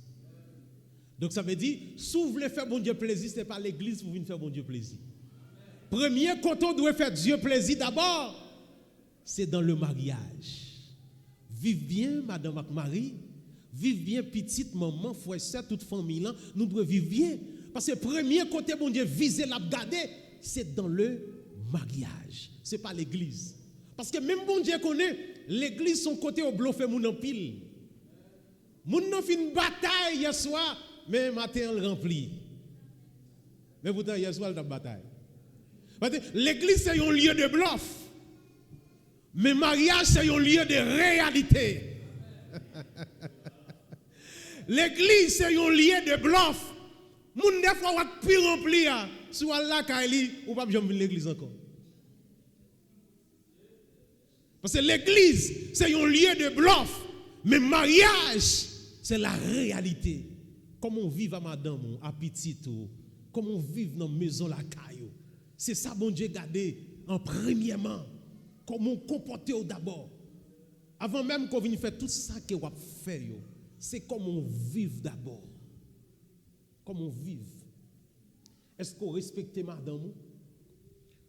Donk, sa vle di, si w vle fè Bondye plezi, se pa legliz pou w vin fè Bondye plezi. Premye kote w dwe fè Dye plezi dabò, se dans le mariage. Viv byen, madanm ak mari. Viv byen, pitit, manman, frè, sè, tout fanmiy lan. Nou dwe viv byen. Paske premye kote Bondye vize l ap gade, se dans le mariage. Se pa legliz. Paske menm Bondye konnen, legliz se yon kote yo blofe moun anpil. Moun nan fin batay yè swa, men maten an l ranpli. Men poutan, yè swa, l t ap batay. Paske legliz se yon lye de blòf. Men maryaj se yon lye de reyalite. Legliz se yon lye de blòf. Moun dèfwa w ap pi ranpli a, si w al lakay li, ou p ap janm vin legliz ankò. Paske legliz, se yon lye de blòf, men maryaj, se la reyalite. Kòman w viv a madanm ou, a pitit ou, kòman w viv nan mezon lakay ou. Se sa Bondye gade an premyèman. Kòman w konpòte w dabò. Avan menm ke w vin fè tout sa ke w ap fè yo, se kòman w viv dabò. Kòman w viv? Èske w respekte madanm ou?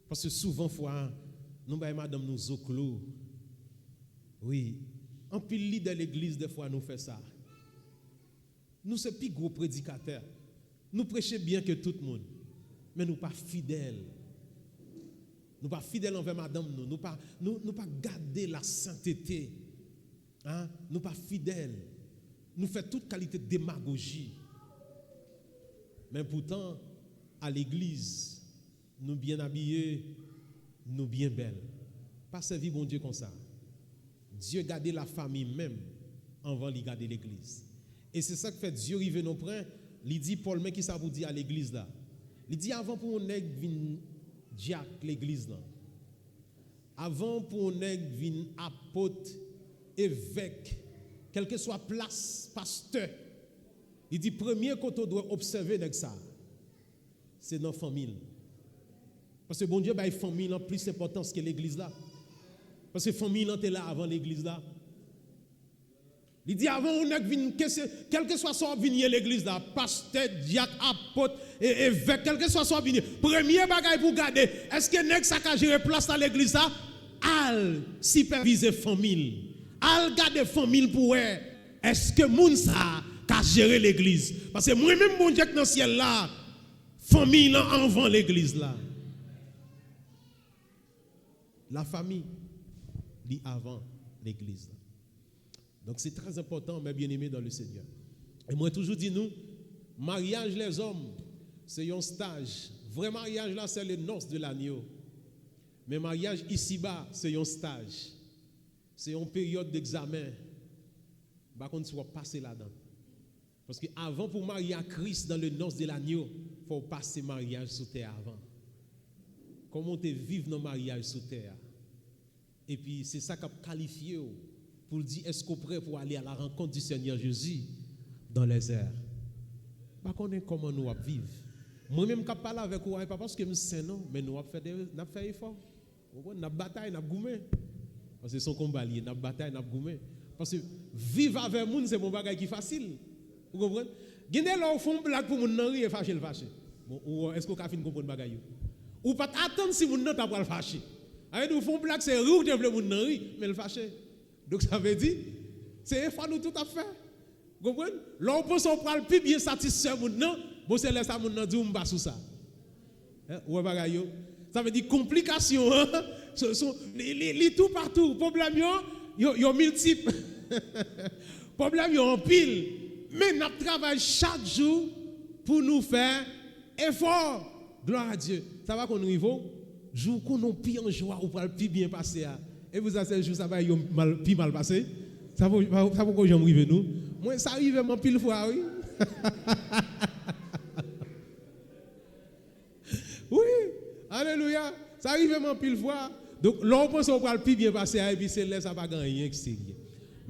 Paske souvan fwa, nou bay madanm nou zoklo. Wi, anpil lidè legliz dèfwa nou fè sa. Nou se pi gwo predikatè. Nou preche byen ke tout moun. Men nou pa fidèl. Nou pa fidèl anvè madanm nou. Nou pa, nou, nou pa gade la sentete. Hein? Nou pa fidèl. Nou fè tout kalite demagoji. Men poutan, a legliz, nou byen abiye, nou byen bèl. Pa sèvi Bondye konsa. Dye gade lafanmi menm anvan li gade legliz. E se sa k fè Dye rive nan pwen, li di Pòl, men kisa pou di a legliz la. Li di avan pou yon nèg vin dyak legliz lan, avan pou yon nèg vin apot, evèk, kèlkeswa plas, pastè, li di premye kote w dwe obsève nèg sa, se nan fanmi l. Paske Bondye bay fanmi lan plis enpòtans ke legliz la. Paske fanmi lan te la avan legliz la. Li di avan yon nèg vin, kèlkeswa sa w ap vin ye legliz la, pastè, dyak, apot, e, evèk, kèlkeswa sa w ap vin ye, premye bagay pou w gade, èske nèg sa ka jere plas la legliz la? Al sipèvize fanmi l. Al gade fanmi l pou wè èske moun sa ka jere legliz. Paske mwen menm Bondye k nan syèl la, fanmi lan anvan legliz la. Lafanmi, li avan legliz la. Donk, se trè enpòtan, mes bien-aimés dans le Seigneur. E mwen toujou di nou, maryaj lèzòm, se yon staj. Vrè maryaj la, se le nos de l'agneau. Men maryaj isiba, se yon staj. Se yon peryòd degzamen. M pa konn si w ap pase ladan. Paske avan pou w marye a Kris dans le nos de l'agneau, fò w pase maryaj sou tè a avan. Kòman w te viv nan maryaj sou tè a? Epi se sa k ap kalifye w pou l di, èske w prè pou ale a la rankont di Senyè Jezi dans les airs? M pa konnen kòman nou ap viv. Mwen menm k ap pale avèk ou a, e pa paske m sen non, men nou ap fè de, n ap fè efò. Ou konprann? N ap batay, n ap goumen. Paske se yon konba l ye, n ap batay, n ap goumen. Paske viv avè moun, se pa yon bagay ki fasil. Ou konprann? Gen de lè ou fè yon blag pou moun nan ri e fache l fache. Bon, ou, èske w ka fin konprann bagay yo? Ou pa t atann si moun nan ta pral fache. Sa vle di ou fè yon blag, se ri ou te vle moun nan ri, men l fache. Donk, sa vle di, se efò nou tout ap fè. Ou konprann? Lè w panse w pral pi byen satisfè moun nan, bon, se lè sa moun nan di w, "M pa sou sa." Hein? Ou wè bagay yo? Sa vle di konplikasyon an, so, so, li, li, li toupatou. Pwoblèm yo, yo, yo miltip. Pwoblèm yo anpil. Men n ap travay chak jou pou nou fè efò. Glwa a Dye. Sa pa konn rive w? Jou w konnen w pi an jwa, ou pral pi byen pase a. E pou sa, se jou sa bay yo mal, pi mal pase. Sa po, sa poko janm rive nou. Mwen, sa rive m anpil fwa, wi. Wi, alelouya. Sa rive m anpil fwa. Donk, lè w panse w pral pi byen pase a, epi se lè sa pa gen anyen ki serye.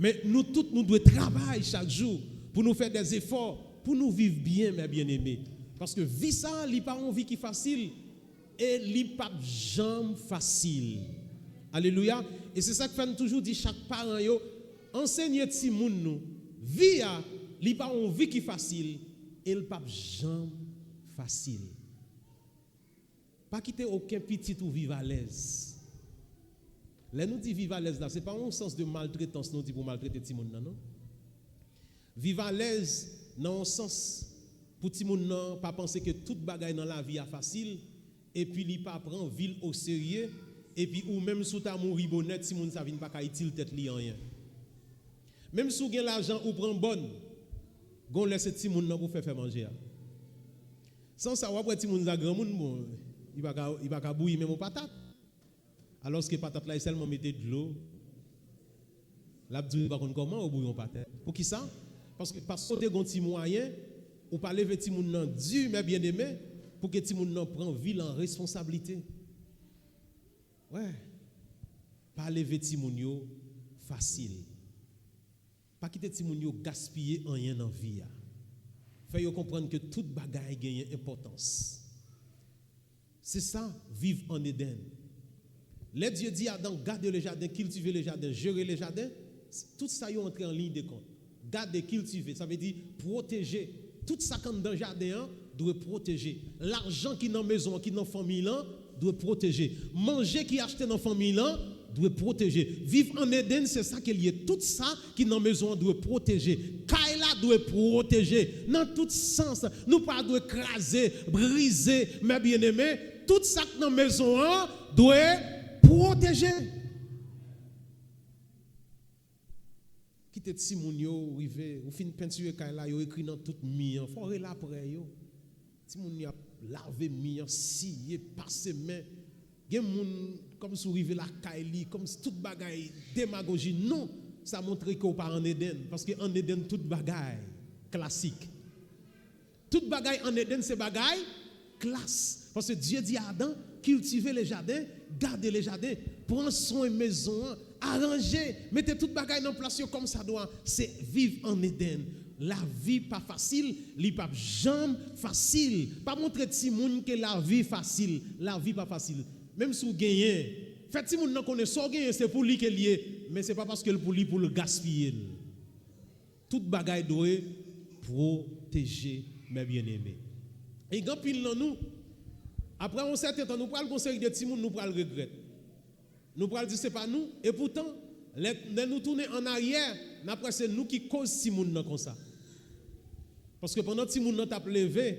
Men nou tout, nou dwe travay chak jou pou nou fè dèzefò, pou nou viv byen, mes bien-aimés. Paske vi sa, li pa yon vi ki fasil. E li p ap janm fasil. Alelouya. E se sa k fè n toujou di chak paran yo, ansenye timoun nou, vi a, li pa yon vi ki fasil, e l p ap janm fasil. Pa kite okenn pitit ou viv alèz. Lè nou di viv alèz la, se pa yon sans de maltretans nou di pou maltrete timoun nan, non. Viv alèz nan yon sans pou timoun nan pa panse ke tout bagay nan lavi a fasil, epi li pa pran vi l oserye, epi ou menm si w ta mouri bonè, timoun sa vin pa ka itil tèt li anyen. Menm si w gen lajan, ou pran bòn, gon lè se timoun nan pou fè fè manje a. San sa, w ap wè timoun sa granmoun, bon, li pa ka, li pa ka bouyi menm yon patat. Alòske patat la, e sèlman mete dlo. L ap di w li pa konn kòman yo bouyi yon patat. Poukisa? Paske, paske w te gon ti mwayen, ou pa leve timoun nan di, mes bien-aimés, pou ke timoun nan pran vi l an responsablite. Wè. Pa leve timoun yo fasil. Pa kite timoun yo gaspiye anyen nan vi a. Fè yo konprann ke tout bagay genyen enpòtans. Se sa, viv an Eden. Lè Dye di Adan, gade le jaden, kiltive le jaden, jere le jaden, tout sa yo antre an liy de kont. Gade, kiltive, sa vle di pwoteje. Tout sa k anndan jaden an dwe pwoteje. Lajan ki nan mezon an, ki nan fanmiy lan, dwe pwoteje. Manje ki achte nan fanmiy lan dwe pwoteje. Viv an Eden, se sa ke l ye. Tout sa ki nan mezon an dwe pwoteje. Kay la dwe pwoteje. Nan tout sans, nou pa dwe kraze, brize, mè byeneme. Tout sa k nan mezon an dwe pwoteje. Kite timoun yo rive, ou fin pentire kay la, yo ekri nan tout mi an. Fò w rele apre yo. Timoun yo ap lave mi an, siye, pase men. Gen moun, kòmsi w rive lakay li, kòmsi tout bagay demagoji. Non, sa montre ke w pa an Eden, paske an Eden, tout bagay klasik. Tout bagay an Eden se bagay klas. Paske Dye di a Adan, kiltive le jaden, gade le jaden, pran swen mezon an, aranje, mete tout bagay nan plas yo kòmsadwa. Se viv an Eden. Lavi pa fasil, li p ap janm fasil. Pa montre timoun ke lavi fasil. Lavi pa fasil. Menm si w genyen, fè timoun nan konnen sa w genyen se pou li ke l ye, men se pa paske l pou li pou l gaspiye l. Tout bagay dwe pwoteje, mè byeneme. E gen anpil nan nou, apre yon sèten tan, nou pral gon seri de timoun, nou pral regrèt. Nou pral di se pa nou, e poutan, lè, lè nou tounen an aryè, n ap wè se nou ki koz timoun nan konsa. Paske pandan timoun nan t ap leve,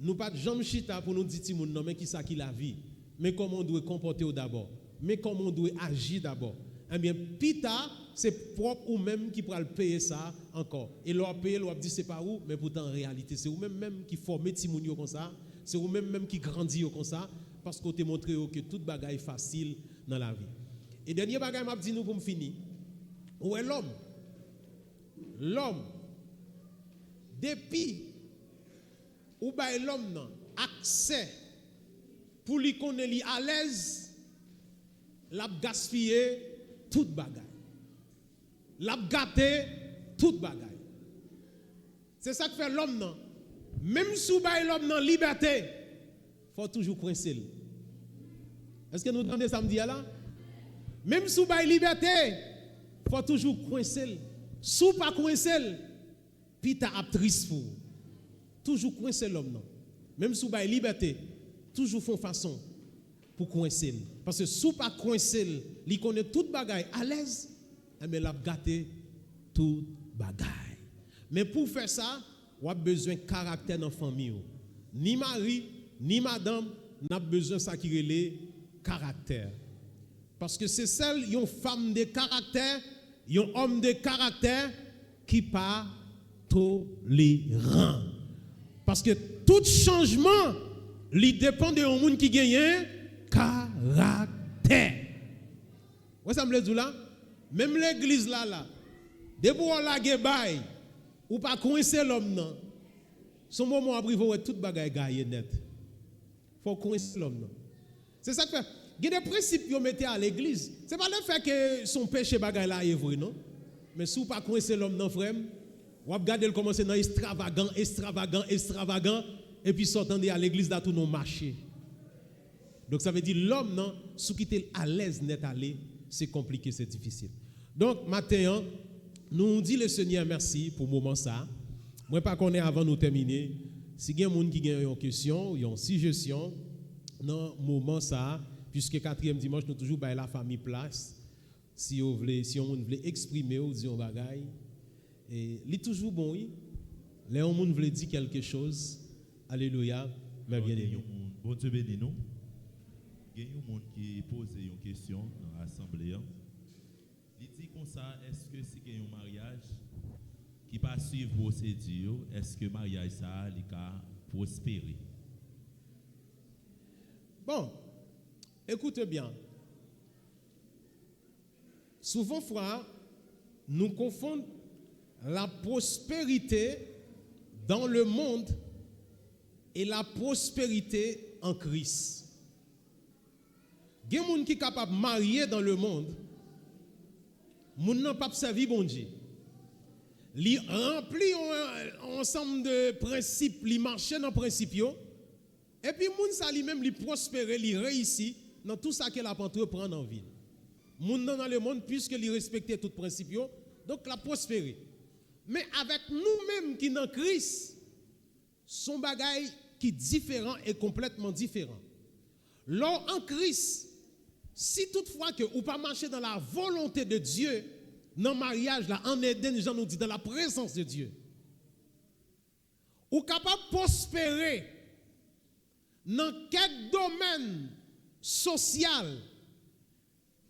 nou pa t janm chita pou nou di timoun nan, men kisa ki lavi. Men kòman w dwe konpòte w dabò. Men kòman w dwe aji dabò. Ebyen, pita, se pwòp ou menm ki pral peye sa ankò. E lè w ap peye l, w ap di se pa ou, men poutan an reyalite, se ou menm menm ki fòme timoun yo konsa, se ou menm menm ki grandi yo konsa, paske w te montre yo ke tout bagay fasil nan lavi. E dènye bagay m ap di nou pou m fini, ou wè lòm, lòm, depi ou bay lòm nan aksè pou li konnen li alèz, l ap gaspiye tout bagay. L ap gate tout bagay. Se sa k fè lòm nan, menm si w bay lòm nan libète, fò w toujou kwense l. Èske nou tande sa m di a la? Menm si w bay libète, fò w toujou kwense l. Si w pa kwense l, pita ap tris pou ou. Toujou kwense lòm nan. Menm si w bay libète, toujou fè yon fason pou kwense l. Paske si w pa kwense l, li konnen tout bagay alèz, enben, l ap gate tout bagay. Men pou w fè sa, w ap bezwen karaktè nan fanmi w. Ni mari, ni madanm, n ap bezwen sa ki rele karaktè. Paske se sèl yon fanm de karaktè, yon òm de karaktè ki pa toleran. Paske tout chanjman, li depann de yon moun ki genyen karaktè. Wè sa m vle di w la? Menm legliz la la, depi w lage bay, ou pa kwense lòm nan, se yon moman w ap rive w wè tout bagay gaye nèt. Fò w kwense lòm nan. Se sa k fè, gen de prensip yo mete a legliz. Se pa lefè ke se yon peche bagay la ye vre, non. Men si w pa kwense lòm nan, frè m, w ap gade l kòmanse nan estravagan, estravagan, estravagan, epi sa w tande a legliz la tounen yon mache. Donk, sa vle di lòm nan, si w kite l alèz nèt ale, se konplike, se difisil. Donk, maten an, nou di Lesenyè mèsi pou moman sa a. Mwen pa konnen, avan nou tèmine, si gen moun ki gen yon kesyon, yon sijesyon nan moman sa a, piske katriyèm dimanch, nou toujou bay lafanmi plas. Si yo vle, si yon moun vle eksprime w, di yon bagay, e li toujou bon, wi. Lè yon moun vle di kèlke choz, alelouya, mè byeneme. Bondye beni nou. Gen yon moun ki poze yon kesyon nan asanble an. Li di konsa, èske si gen yon maryaj ki pa swiv pwosedi yo, èske maryaj sa a li ka pwospere? Bon, écoutez bien. Souvent fwa, nou konfonn la prospérité dans le monde et la prospérité en Christ. Gen moun ki kapab marye dans le monde, moun nan p ap sèvi Bondye. Li ranpli yon, yon ansanm de prensip, li mache nan prensip yo, epi moun sa li menm li pwospere, li reyisi nan tou sa ke l ap antreprann nan vi l. Moun nan nan lemonn, piske li respekte tout prensip yo, donk l ap pwospere. Men avèk nou menm ki nan Kris, se yon bagay ki diferan e konplètman diferan. Lè w an Kris, si toutfwa ke ou pa mache dans la volonté de Dieu, nan maryaj la, en Éden, jan nou di, dans la présence de Dieu, ou kapab pwospere nan kèk domèn sosyal,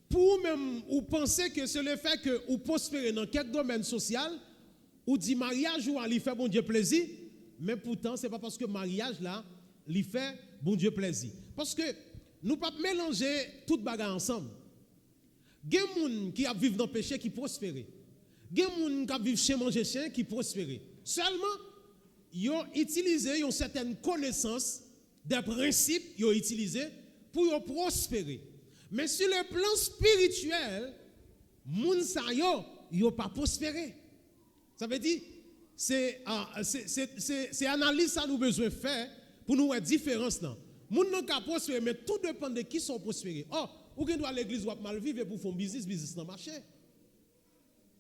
pou ou menm, ou panse ke se le fè ke ou pwospere nan kèk domèn sosyal, ou di maryaj ou a li fè Bondye plezi, men poutan se pa paske maryaj la li fè Bondye plezi. Paske nou p ap melanje tout bagay ansanm. Gen moun ki ap viv nan peche ki pwospere. Gen moun k ap viv chen manje chen ki pwospere. Sèlman, yo itilize yon sètèn konesans, de prensip yo itilize pou yo pwospere. Men sur le plan spirituel, moun sa yo, yo pa pwospere. Sa vle di, se, ah, se, se, se, se analiz sa nou bezwen fè pou nou wè diferans lan. Moun nan ka pwospere, men tou depann de kisa w pwospere. Ò, ou gen dwa legliz w ap mal viv epi w fè yon biznis, biznis lan mache.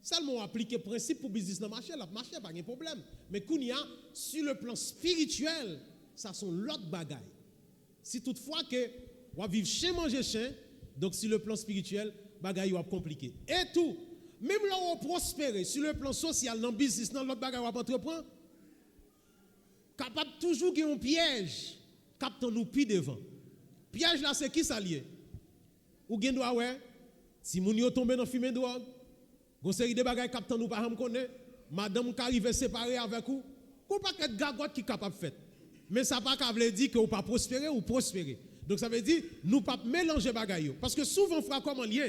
Sèlman w aplike prensip pou biznis lan mache, l ap mache, pa gen pwoblèm. Men kounye a, sur le plan spirituel, sa se yon lòt bagay. Si toutfwa ke w ap viv chen manje chen, donk sur le plan spirituel, bagay yo ap konplike. E tou, menm lè w pwospere sur le plan sosyal, nan biznis, nan lòt bagay w ap antreprann, kapab toujou gen yon pyèj k ap tann ou pi devan. Pyèj la se kisa l ye? Ou gen dwa wè timoun yo tonbe nan fimen dwòg, gon seri de bagay k ap tann ou pa janm konnen, madanm ka rive separe avèk ou, gon pakèt gagòt ki kapab fèt. Men sa pa ka vle di ke ou pa pwospere, ou pwospere. Donk sa vle di nou p ap melanje bagay yo. Paske souvan fwa kòman l ye?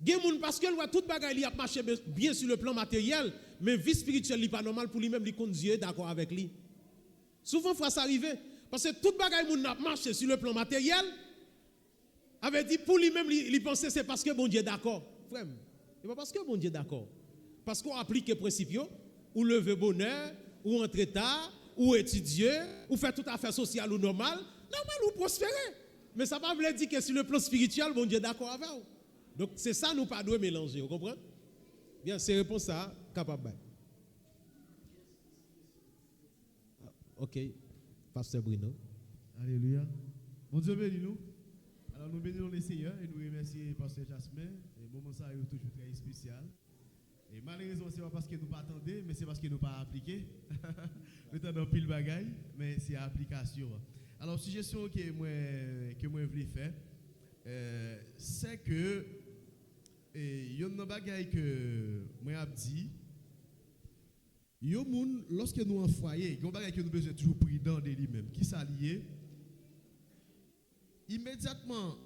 Gen moun paske l wè tout bagay li ap mache be- byen sur le plan materyèl, men vi espirityèl li pa nòmal pou li menm, li konn Dye dakò avèk li. Souvan fwa sa rive, paske tout bagay moun nan ap mache sur le plan materyèl, sa vle di pou li menm li, li panse se paske Bondye dakò. Frè m, se pa paske Bondye dakò. Paske w aplike prensip yo, ou leve bonè, ou rantre ta, ou etidye, ou fè tout afè sosyal ou nòmal, nòmal ou pwospere. Men sa pa vle di ke sur le plan spirituel Bondye dakò avè w. Donk se sa nou pa dwe melanje, ou konprann? Byen, se repons sa a kapab bay. Ok, Pastè Bruno. Alelouya. Bondye beni nou. Alò, nou beni non Lesenyè e nou remèsye Pastè Jasmin. E moman sa yo toujou trè espesyal. E malerezman, se pa paske nou pa tande, men se paske nou pa aplike. Nou tande anpil bagay, men se aplikasyon an. Alò, sijesyon ke mwen, ke mwen vle fè, eh, se ke, eh, yonn nan bagay ke mwen ap di, yon moun, lòske nou an fwaye, gen yon bagay ke nou bezwen toujou pridan de li menm. Kisa li ye? Imedyatman,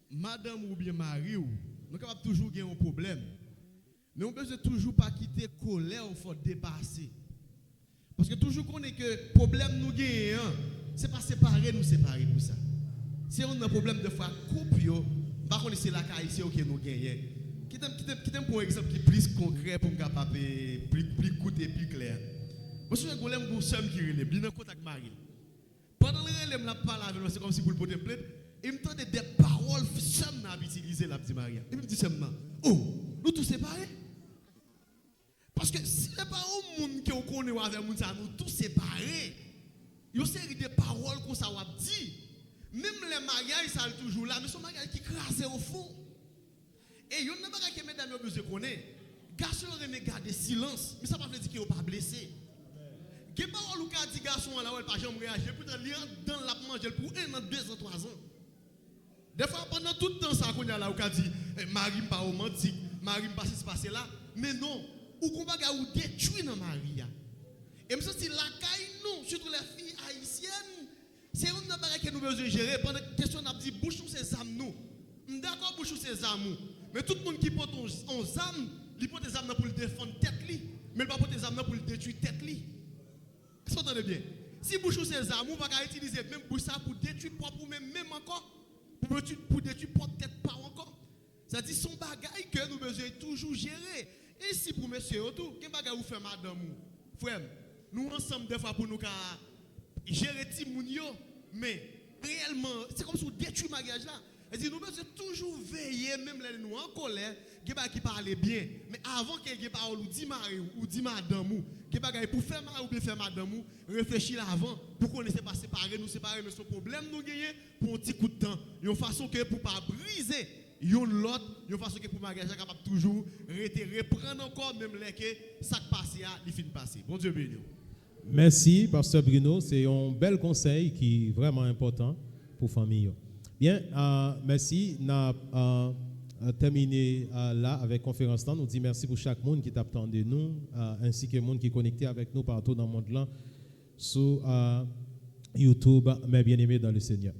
madanm ou oubyen mari w, nou kapab toujou gen yon pwoblèm. Men ou bezwen toujou pa kite kolè w fè w depase. Paske toujou konnen ke pwoblèm nou genyen an, se pa separe nou separe pou sa. Se youn nan pwoblèm de fwa koup yo, m pa konnen se lakay se yo ke nou genyen. Kite m, kite m, kite m pran yon egzanp ki plis konkrè pou m kapab, eh, pli, pli kout e pli klè. Mwen sonje gon lè m gon sè m ki rele m, li nan kontak mari l. Pandan l rele m, l ap pale avè m, se kòmsi pou l pote m plent, e m tande de pawòl sè m nan ap itilize, l ap di Maria. Epi m di sè m nan, "Oh, nou tou separe?" Paske si se pa yon moun ke w konnen w avè moun sa, nou tou separe, yon seri de pawòl konsa w ap di, menm lè maryaj sa a toujou la, men se yon maryaj ki kraze o fon. E youn nan bagay ke medam yo bezwen konnen, gason yo renmen gade silans, men sa pa vle di ke yo pa blese. Gen pawòl ou ka di gason an la, wè l pa janm reyaji, epoutan li anndan l ap manje l pou en an, de zan, twa zan. Dèfwa, pandan tout tan sa a, kounye a la, ou ka di, "Eh, mari m pa womantik, mari m pa sesi, pa sela." Men non, ou gon bagay ou detwi nan mari a. E m santi lakay nou, sitou lè fi ayisyèn, se youn nan bagay ke nou bezwen jere. Pandan kesyon n ap di, bouch nou se zam nou. M dakò bouch ou se zam ou. Men tout moun ki pote yon, yon zam, li pote zam nan pou l defann tèt li. Men l pa pote zam nan pou l detwi tèt li. Èske w tande byen? Si bouch ou se zam ou, pa ka itilize menm bouch sa pou detwi pwòp ou menm, menm ankò. Pou detwi, pou detwi pwòp tèt pa w ankò. Sa di se yon bagay ke nou bezwen toujou jere. E si pou mesye yo tou, gen bagay ou fè madanm ou. Frè m, nou ansanm dèfwa pou nou ka jere timoun yo, men reyèlman, se kòmsi w detwi maryaj la. Sa di nou bezwen toujou veye, menm lè nou an kòlè, gen bagay ki pa ale byen. Men avan ke gen pawòl ou di mari w, ou di madanm ou, gen bagay pou fè mari w oubyen fè madanm ou, reflechi l avan, pou konnen se pa separe nou separe, men se yon pwoblèm nou genyen pou yon ti kout tan, yon fason ke pou pa brize youn lòt, yon fason ke pou maryaj la kapab toujou rete reprann ankò, menm lè ke sa k pase a, li fin pase. Bondye beni w. Mèsi, Pastè Bruno. Se yon bèl konsèy ki vrèman enpòtan pou fanmi yo. Byen, uh, mèsi. N ap uh, tèmine uh, la avèk konferans lan. Nou di mèsi pou chak moun ki t ap tande nou, uh, ensi ke moun ki konekte avèk nou patou nan mond lan sou uh, YouTube, mes bien-aimés dans le Seigneur.